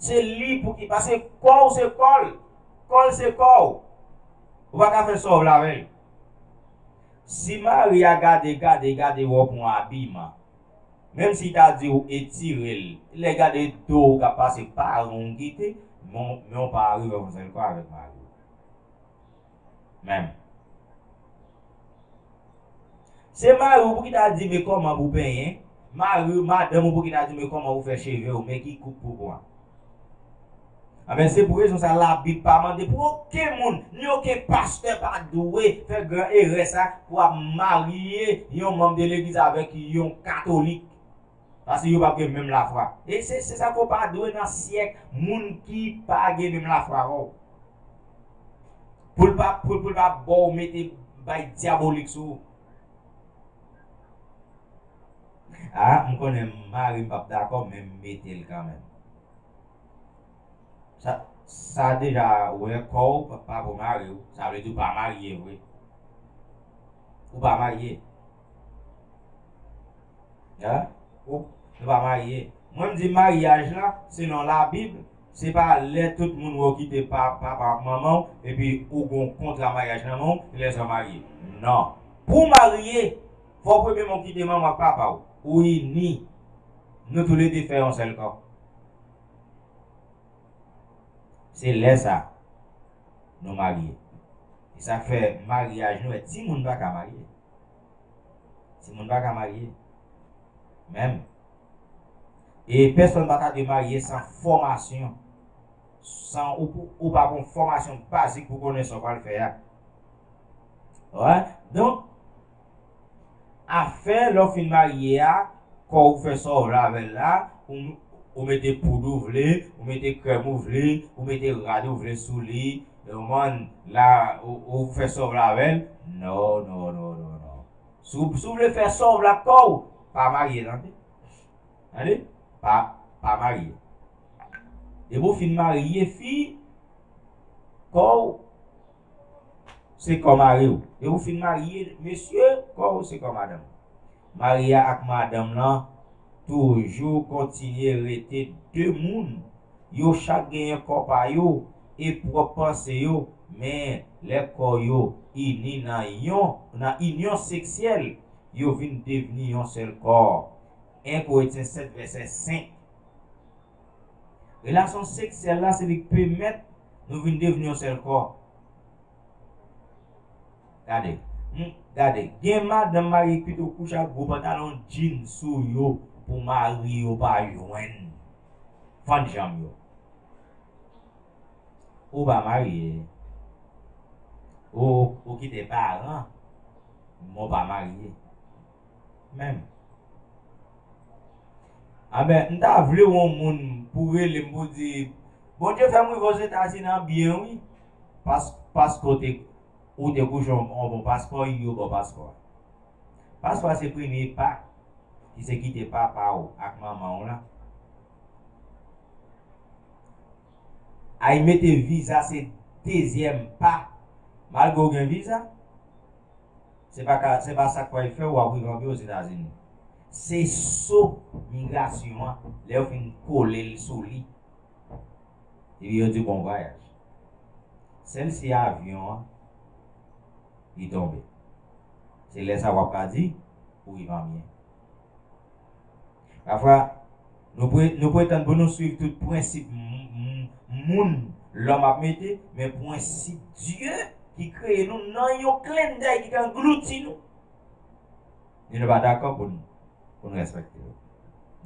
Se li pou ki, paske kò w se kò l. Kò l se kò w. Ou pa ka fè sa w vle avè l. Si mari a gade, gade, gade wè w pou yon abiman, menm si l ta di w etire l, lè gade do w k ap pase pa ron w kite, men w, men w pa rive yon sèl kò avèk mari w. Menm. Se mari w pou ki ta di men kòman pou penyen, mari, madanm ou pou ki ta di men kòman pou fè cheve w, men ki koup pou pran. Anben, se pou rezon sa Labib pa mande pou okenn moun, ni okenn pastè pa dwe fè gran erè sa pou ap marye yon manm de legliz avèk yon katolik. Paske yo p ap gen menm lafwa. E se, se sa ke w pa dwe nan syèk moun ki pa gen menm lafwa avè w. Pou l pa, pou, pou l pa ba w mete bay dyabolik sou ou. A, m konnen mari m p ap dakò, men m mete l kanmenm. Sa, sa deja wè kò w pa, pa pou mari w, sa vle di w pa marye vre. Ou pa marye. A? Ou, nou pa marye. Mwen m di maryaj la, selon Labib, se pa lè tout moun wè w kite pa, papa w ak manman w, epi ou gon kontra maryaj nan men w, e lè sa w marye. Non. Pou w marye, fò w premyèman w kite manman w ak papa w. Ou ini. Nou toulede fè yon sèl kò. Se lè sa, nou marye. E sa k fè maryaj nou, e timoun pa ka marye. Timoun pa ka marye. Menm. E pèsonn pa ta dwe marye san fòmasyon. San ou, ou pa gon fòmasyon bazik pou konnen sa w pral fè a. Alright? Donk, afè lè w fin marye a, kò w fè sa w vle avè l la, ou, ou mete poud ou vle, ou mete krèm ou vle, ou mete rad ou vle sou li, ou konprann, la, ou, ou fè sa w vle avè l. Non, non, non, non, non. Si w, si w vle fè sa w vle ak kò w, pa marye, tande. Tande? Pa, pa marye. Depi w fin marye fi, kò w se kò mari w. Depi w fin marye mesye, kò w se kò madanm. Mari a ak madanm lan toujou kontinye rete de moun. Yo chak genyen kò pa yo e pwòp panse yo, men lè kò yo ini nan yon, nan inyon seksyèl, yo vin devni yon sèl kò. En Korentyen sèt vèsè senk. Relasyon seksyèl la se li k pèmèt nou vin devni yon sèl kò. Gade, hmm, gade, gen madanm marye ki pito kouche ak gwo pantalon jeans sou yo pou mari yo pa jwenn fann janm yo. Ou pa marye. Ou, ou kite paran, men w pa marye. Menm. Anben, m ta vle w yon moun pou rele m pou di, Bondye fè m rive Ozetazini an byen wi. Pas, paske w te, ou te kouche yon, yon bon paspò, yo ba w paspò a. Paspò a se premye pa ki se kite papa w ak manman w lan. Ay mete viza se dezyèm pa. Malgre w gen viza, se pa ka, se pa sa k pral fè w ap rive anpil Ozetazini. Se so migrasyon an, lè yo fin kole l sou li, epi yo di bon vwayaj. Sèl si avyon an li tonbe. Se lè sa w ap ka di ou rive anbyen. Pafwa, nou pre-, nou pretann pou nou swiv tout prensip m-, m-, moun, lòm ap mete, men prensip Dye ki kreye nou nan yon klendèy ki ka anglouti nou. E nou pa dakò pou n, pou n respekte yo.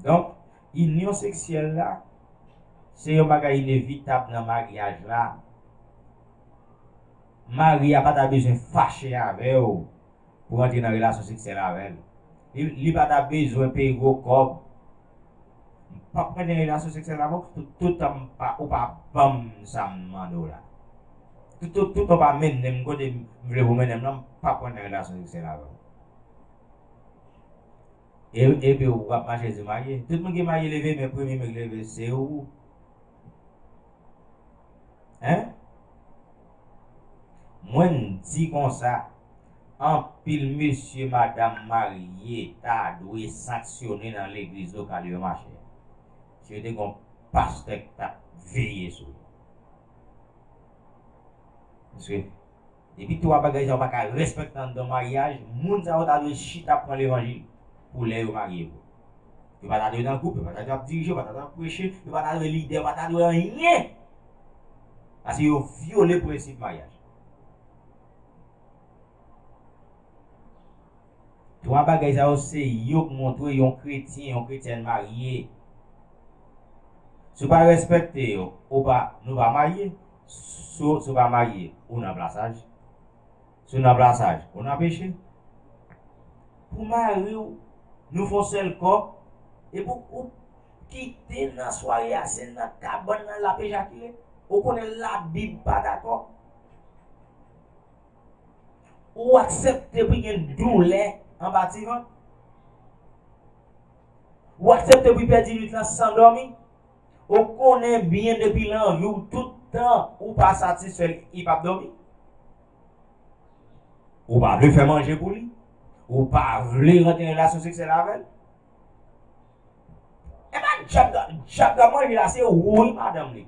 Donk, inyon seksyèl la, se yon bagay inevitab nan maryaj la. Mari a pa ta bezwen fache avè w pou w antre nan relasyon seksyèl avè l. Li, li pa ta bezwen peye gwo kòb. M p ap antre nan relasyon seksyèl avè w, tout, toutan m pa, ou pa ban m sa m mande w la. Tout, tout, toutan w pa mennen m kote m vle pou w mennen m nan, m p ap antre nan relasyon seksyèl avè w. E, epi w ap mache di w marye. Tout moun ki marye leve men, premye men ki leve se ou. Hein? Mwen m di konsa, anpil mesye madanm marye ta dwe sanksyone nan legliz lokal yo, machè. Si yo te gon pastè k t ap veye sou yo. Paske depi twa bagay sa yo pa ka respekte anndan maryaj, moun sa yo ta dwe chita pran levanjil pou lè yo marye vre. Yo pa ta dwe nan gwoup, yo pa ta dwe ap dirije, yo pa ta dwe ap preche, yo pa ta dwe lidè, yo pa ta dwe anyen. Paske yo vyole prensip maryaj. Twa bagay sa yo se yo k montre yon kretyen, yon kretyèn marye. Si w pa respekte yo, ou pa, nou pa marye. Si, si w pa marye, ou nan plasaj. Si w nan plasaj, ou nan peche. Pou mari w, nou fè yon sèl kò, epi w kite nan sware a, se nan kabann nan l ap ejakile. Ou konnen Labib pa dakò. Ou aksepte pou gen doulè anba ti vant. Ou aksepte pou pèdi nwit lan san dòmi. Ou konnen byen depi l anvi w tout tan ou pa satisfè l, li p ap dòmi. Ou pa vle fè manje pou li. Ou pa vle rantre nan relasyon seksyèl avè l. E pa djab, djab k ap manje la, se ou wi madanm li.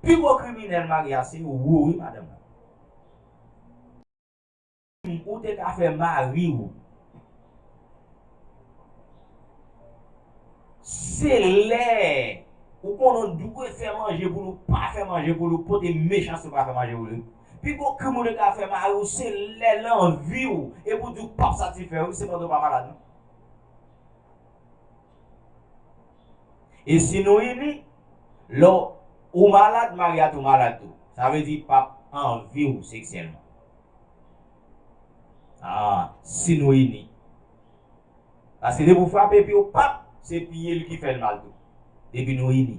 Pi gwo kriminèl marye a, se ou wi madanm la. Ou te ka fè mari w. Se lè ou konnen w dwe fè manje pou l, ou pa fè manje pou l, ou pote mechanste ou pa fè manje pou li. Pi gwo krim ou te ka fè mari w, se lè l anvi w, epi w di w p ap satisfè w, se pandan w pa malad non. E si nou ini, lè w malad, mari a tou malad tou. Sa vle di l p ap anvi w seksyèlman. Ah, si nou ini. Paske depi w frape pye w, pap, se pye l ki fè l mal tou. Depi nou ini.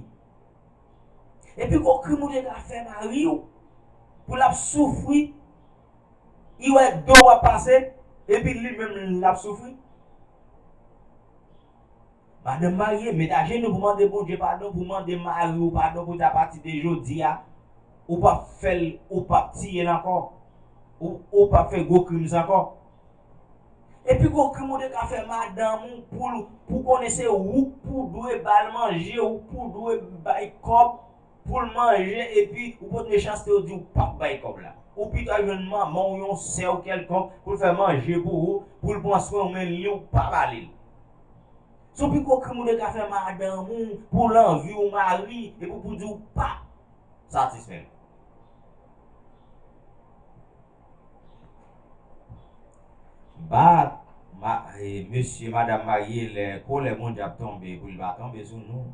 Epi gon krim ou te ka fè mari w, pou l ap soufri, li wè do w ap pase, epi li menm l ap soufri. Madanm marye, met ajenou pou mande Bondye padon, pou mande mari w padon, pou di apati de jodi a, ou p ap fè l, ou p ap tiye l ankò, ou, ou p ap fè gwo krim sa ankò. Epi gwo krim ou te ka fè madanm ou pou l, pou konnen se ou k pou dwe ba l manje, ou k pou dwe bay kòb pou l manje, epi ou pot mechanste ou di ou p ap bay kòb la. Ou pito al jwenn manman w, yon sè w kèlkonk, pou l fè manje pou ou, pou l pran swen w, men li ou pa ba li l. Se yon pi gwo krim ou te ka fè madanm ou pou l anvi w mari, epi pou di ou p ap satisfè l. Bat ma-, e, mesye, madanm marye lè kolè Bondye ap tonbe, pou l pa tonbe sou nou.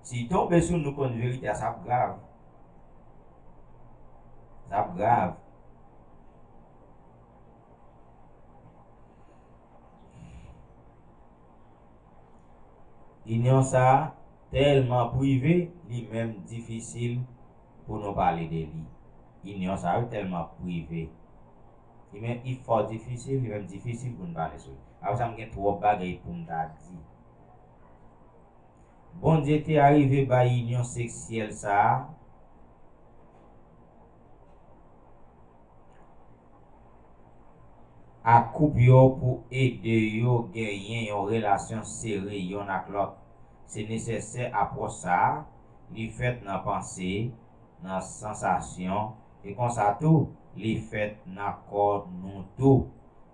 Si l tonbe sou nou, konn verite a, sa ap grav. Sa ap grav. Inyon sa a tèlman prive, li menm difisil pou nou pale de li. Inyon sa yo tèlman prive. Li menm, li fò difisil, li menm difisil pou n pale sou li. Apre sa, m gen twòp bagay pou m ta di. Bondye te arive bay inyon seksyèl sa a ak koup yo pou ede yo genyen yon relasyon sere yonn ak lòt. Se nesesè apwòch sa a, li fèt nan panse, nan sansasyon, e konsa tou, li fèt nan kò nou tou.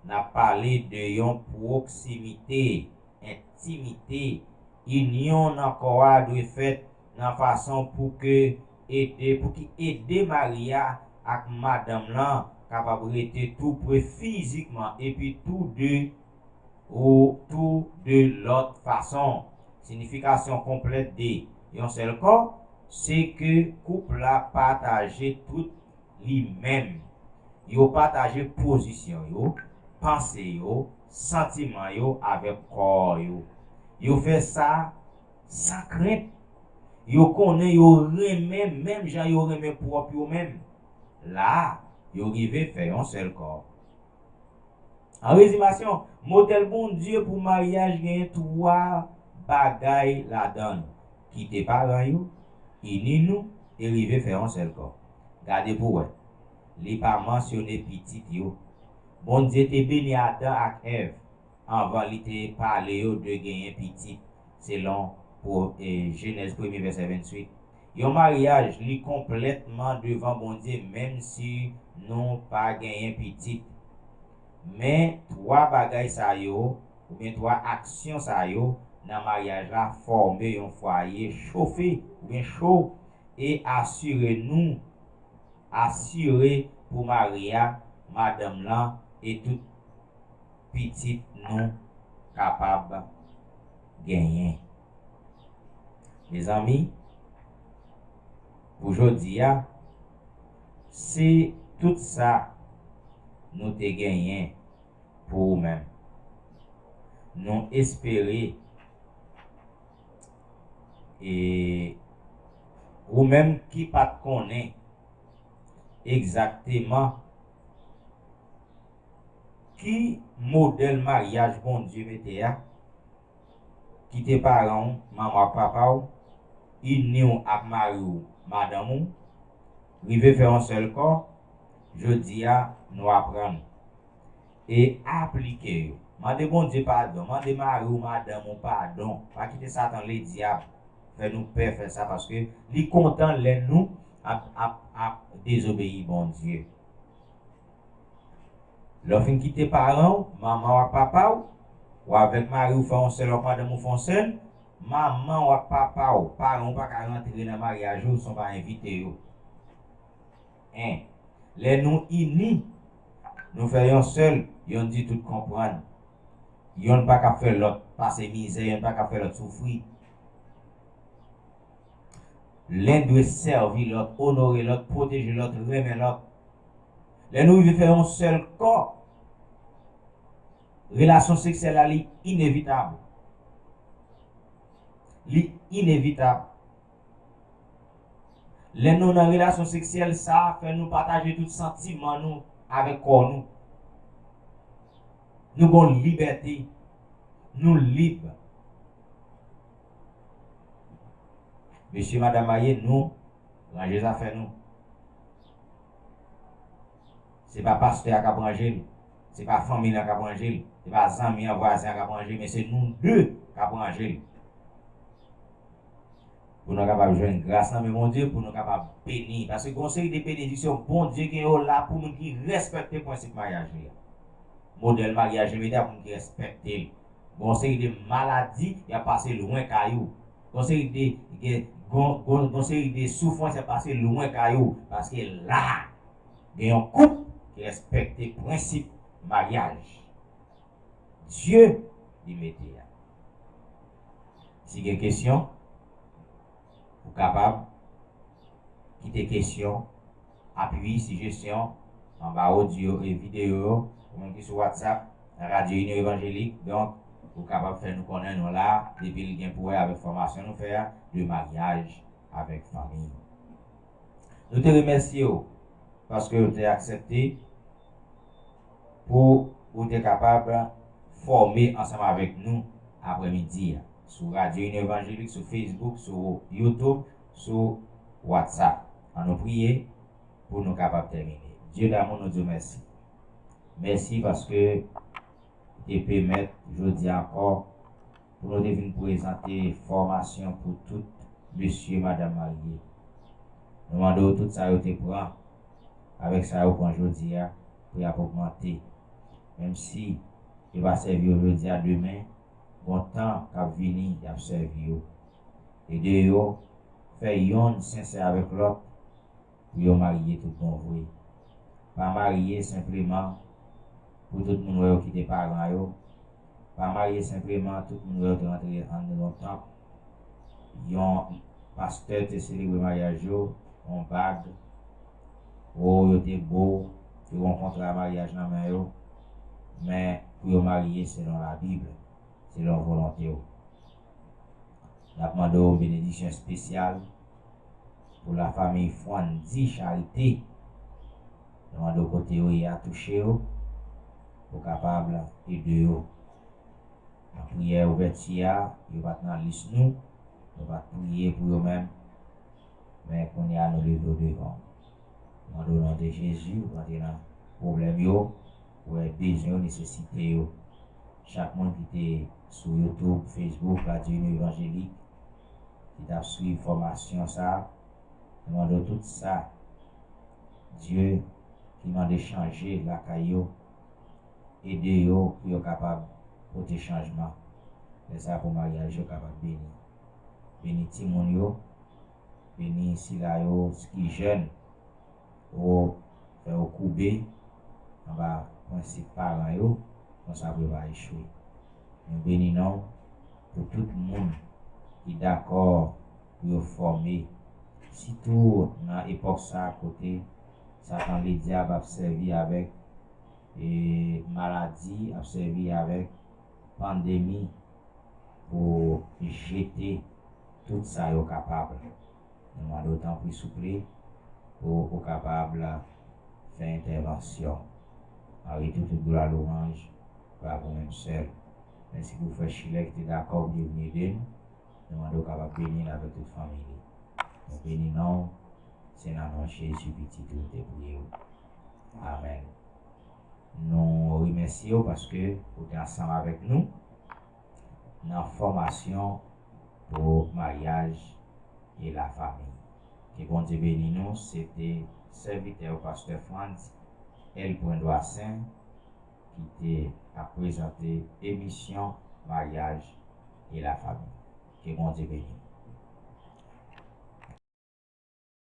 N ap pale de yon pwoksimite, entimite, Inyon nan kò a dwe fèt nan fason pou ke ede, pou ki ede mari a ak madanm lan kapab rete tou pre fizikman epi tou de ou tou de lòt fason. Siyifikasyon konplèt de yon sèl kò, se ke koup la pataje tout li menm. Yo pataje pozisyon yo, panse yo, santiman yo avèk kò yo. Yo fè sa san krent. Yo konnen yo renmen menm jan yo renmen pwòp yo menm. La a, yo rive fè yon sèl kò. An rezimasyon, modèl Bondye pou maryaj genyen twa bagay ladan l: kite paran yo, ini nou, e rive fè yon sèl kò. Gade pou w wè. Li pa mansyone pitit yo. Bondye te beni Adan ak Èv anvan li te pale yo de genyen pitit, selon Jenèz premye vèsè venntuit. Yon maryaj, li konplètman devan Bondye, menm si nou pa genyen pitit. Men twa bagay sa yo, oubyen twa aksyon sa yo, nan maryaj la, fòme yon fwaye chofe, oubyen cho, e asire nou, asire pou mari a, madanm lan, e tout pitit nou kapab genyen. Mezanmi, pou jodi a, se tout sa nou te genyen pou ou menm. Nou espere, e ou menm ki pa t konnen egzakteman ki modèl maryaj Bondye mete a, kite paran w, manman w ak papa w, ini w ak mari w, madanm ou, rive fè yon sèl kò, jodi a, nou aprann e aplike yo. Mande Bondye padon, mande mari w, madanm ou padon. Pa kite Satan, ledyab, fè nou pè fè sa, paske li kontan lè nou ap, ap, ap dezobeyi Bondye. Lè w fin kite paran w, manman w ak papa w, ou avèk mari w fè yon sèl, ou ak madanm ou fè yon sèl, manman w ak papa w, paran w pa ka rantre nan maryaj ou san w pa envite yo. En, lè nou ini, nou fè yon sèl, yonn di tout konprann. Yonn pa ka fè lòt pase mizè, yonn pa ka fè lòt soufri. Len dwe sèvi lòt, onore lòt, pwoteje lòt, renmen lòt. Lè nou rive fè yon sèl kò, relasyon seksyèl la, li inevitab. Li inevitab. Lè nou nan relasyon seksyèl, sa fè nou pataje tout santiman nou avèk kò nou. Nou gon libète. Nou lib. Mesye, madanm marye, nou ranje zafè nou. Se pa pastè a k ap ranje l. Se pa fanmi l lan k ap ranje l. Se pa zanmi an, vwazen an k ap ranje l. Men se nou de k ap ranje l. Pou nou kapab jwenn gras nan men Bondye, pou nou kapab beni. Paske gon seri de benediksyon Bondye gen yo la pou moun ki respekte prensip maryaj li a. Modèl maryaj li mete a pou moun ki respekte l. Gon seri de maladi y ap pase lwen kay ou. Gon seri de, gen, gon, gon, gon seri de soufrans y ap pase lwen kay ou. Paske la, gen yon koup ki respekte prensip maryaj Dye li mete a. Si gen kesyon, ou kapab kite kesyon, apui, sijesyon anba odyo e videyo yo, ou menm ki sou WhatsApp, nan Radyo Inyon Evanjelik. Donk, ou kapab fè nou konnen nou la, depi l gen pou wè avèk fòmasyon nou fè a, de maryaj avèk fanmi. Nou te remèsye w paske w te aksepte pou ou te kapab fòme ansanm avèk nou aprèmidi a sou Radyo Inyon Evanjelik, sou Facebook, sou YouTube, sou WhatsApp. Ann nou priye pou nou kapab tèmine. Dye damou, nou di w mèsi. Mèsi paske ou te pèmèt jodi a ankò pou nou te vin prezante fòmasyon pou tout mesye, madanm marye. Nou mande w tout sa yo te pran avèk sa yo pran jodi a pou y ap ogmante. Menm si yo pa sèvi yo jodi a, demen, Bon tan k ap vini, y ap sèvi yo. Ede yo fè yonn sensè avèk lòt pou yo marye tout bon vre. Pa marye senpleman pou tout moun wè yo kite paran yo. Pa marye senpleman tout moun wè yo te rantre anndan yon tanp. Yon pastè te selebre maryaj yo, yon bag, o, yo te bo, yo gen yon kontra maryaj nan men yo, men pou yo marye selon Labib, selon volonte w. N ap mande w benediksyon espesyal pou lafanmi Frandy Charité. Nou mande w kote yo ye a touche yo, pou w kapab ede yo. Nan priyè ouvèti a, yo pa t nan lis nou, nou pa t priye pou yo menm, men kounye a nou leve yo devan w. Mande w nan non de Jezi, ou rantre nan pwoblèm yo, ou wè bezwen yo, nesesite yo. Chak moun ki te sou YouTube, Facebook, Radio Union Évangélique, ki t ap swiv fòmasyon sa a, nou mande w tout sa, Dye, ki mande chanje lakay yo, ede yo pou yo kapab pote chanjman. Lè sa a pou maryaj yo kapab beni. Beni timoun yo, beni sila yo ki jèn, ou fè yo koube anba prensip paran yo, konsa pou yo pa echwe. Nou beni non w pou tout moun ki dakò pou yo fòme, sitou nan epòk sa a kote Satan Ledyab ap sèvi avèk, e, maladi, ap sèvi avèk pandemi pou jete tout sa yo kapab. Nou mande w tanpri souple pou ou kapab fè entèvansyon. Mari tou, tout glwa, lwanj ba ou menm sèl. Mèsi pou frè Chilè ki te dakò pou li vin ede n. Nou mande w kapab beni l avèk tout fanmi li. Nou beni non w, se nan non Jezi Pitit ou nou te priye w. Amèn. Nou remèsye w paske ou te ansanm avèk nou nan fòmasyon pou maryaj e lafanmi. Ke Bondye beni nou. Se te sèvitè w, pastè Frandy L. Pwendwasen, ki te ap prezante emisyon Maryaj e Lafanmi. Ke Bondye beni nou.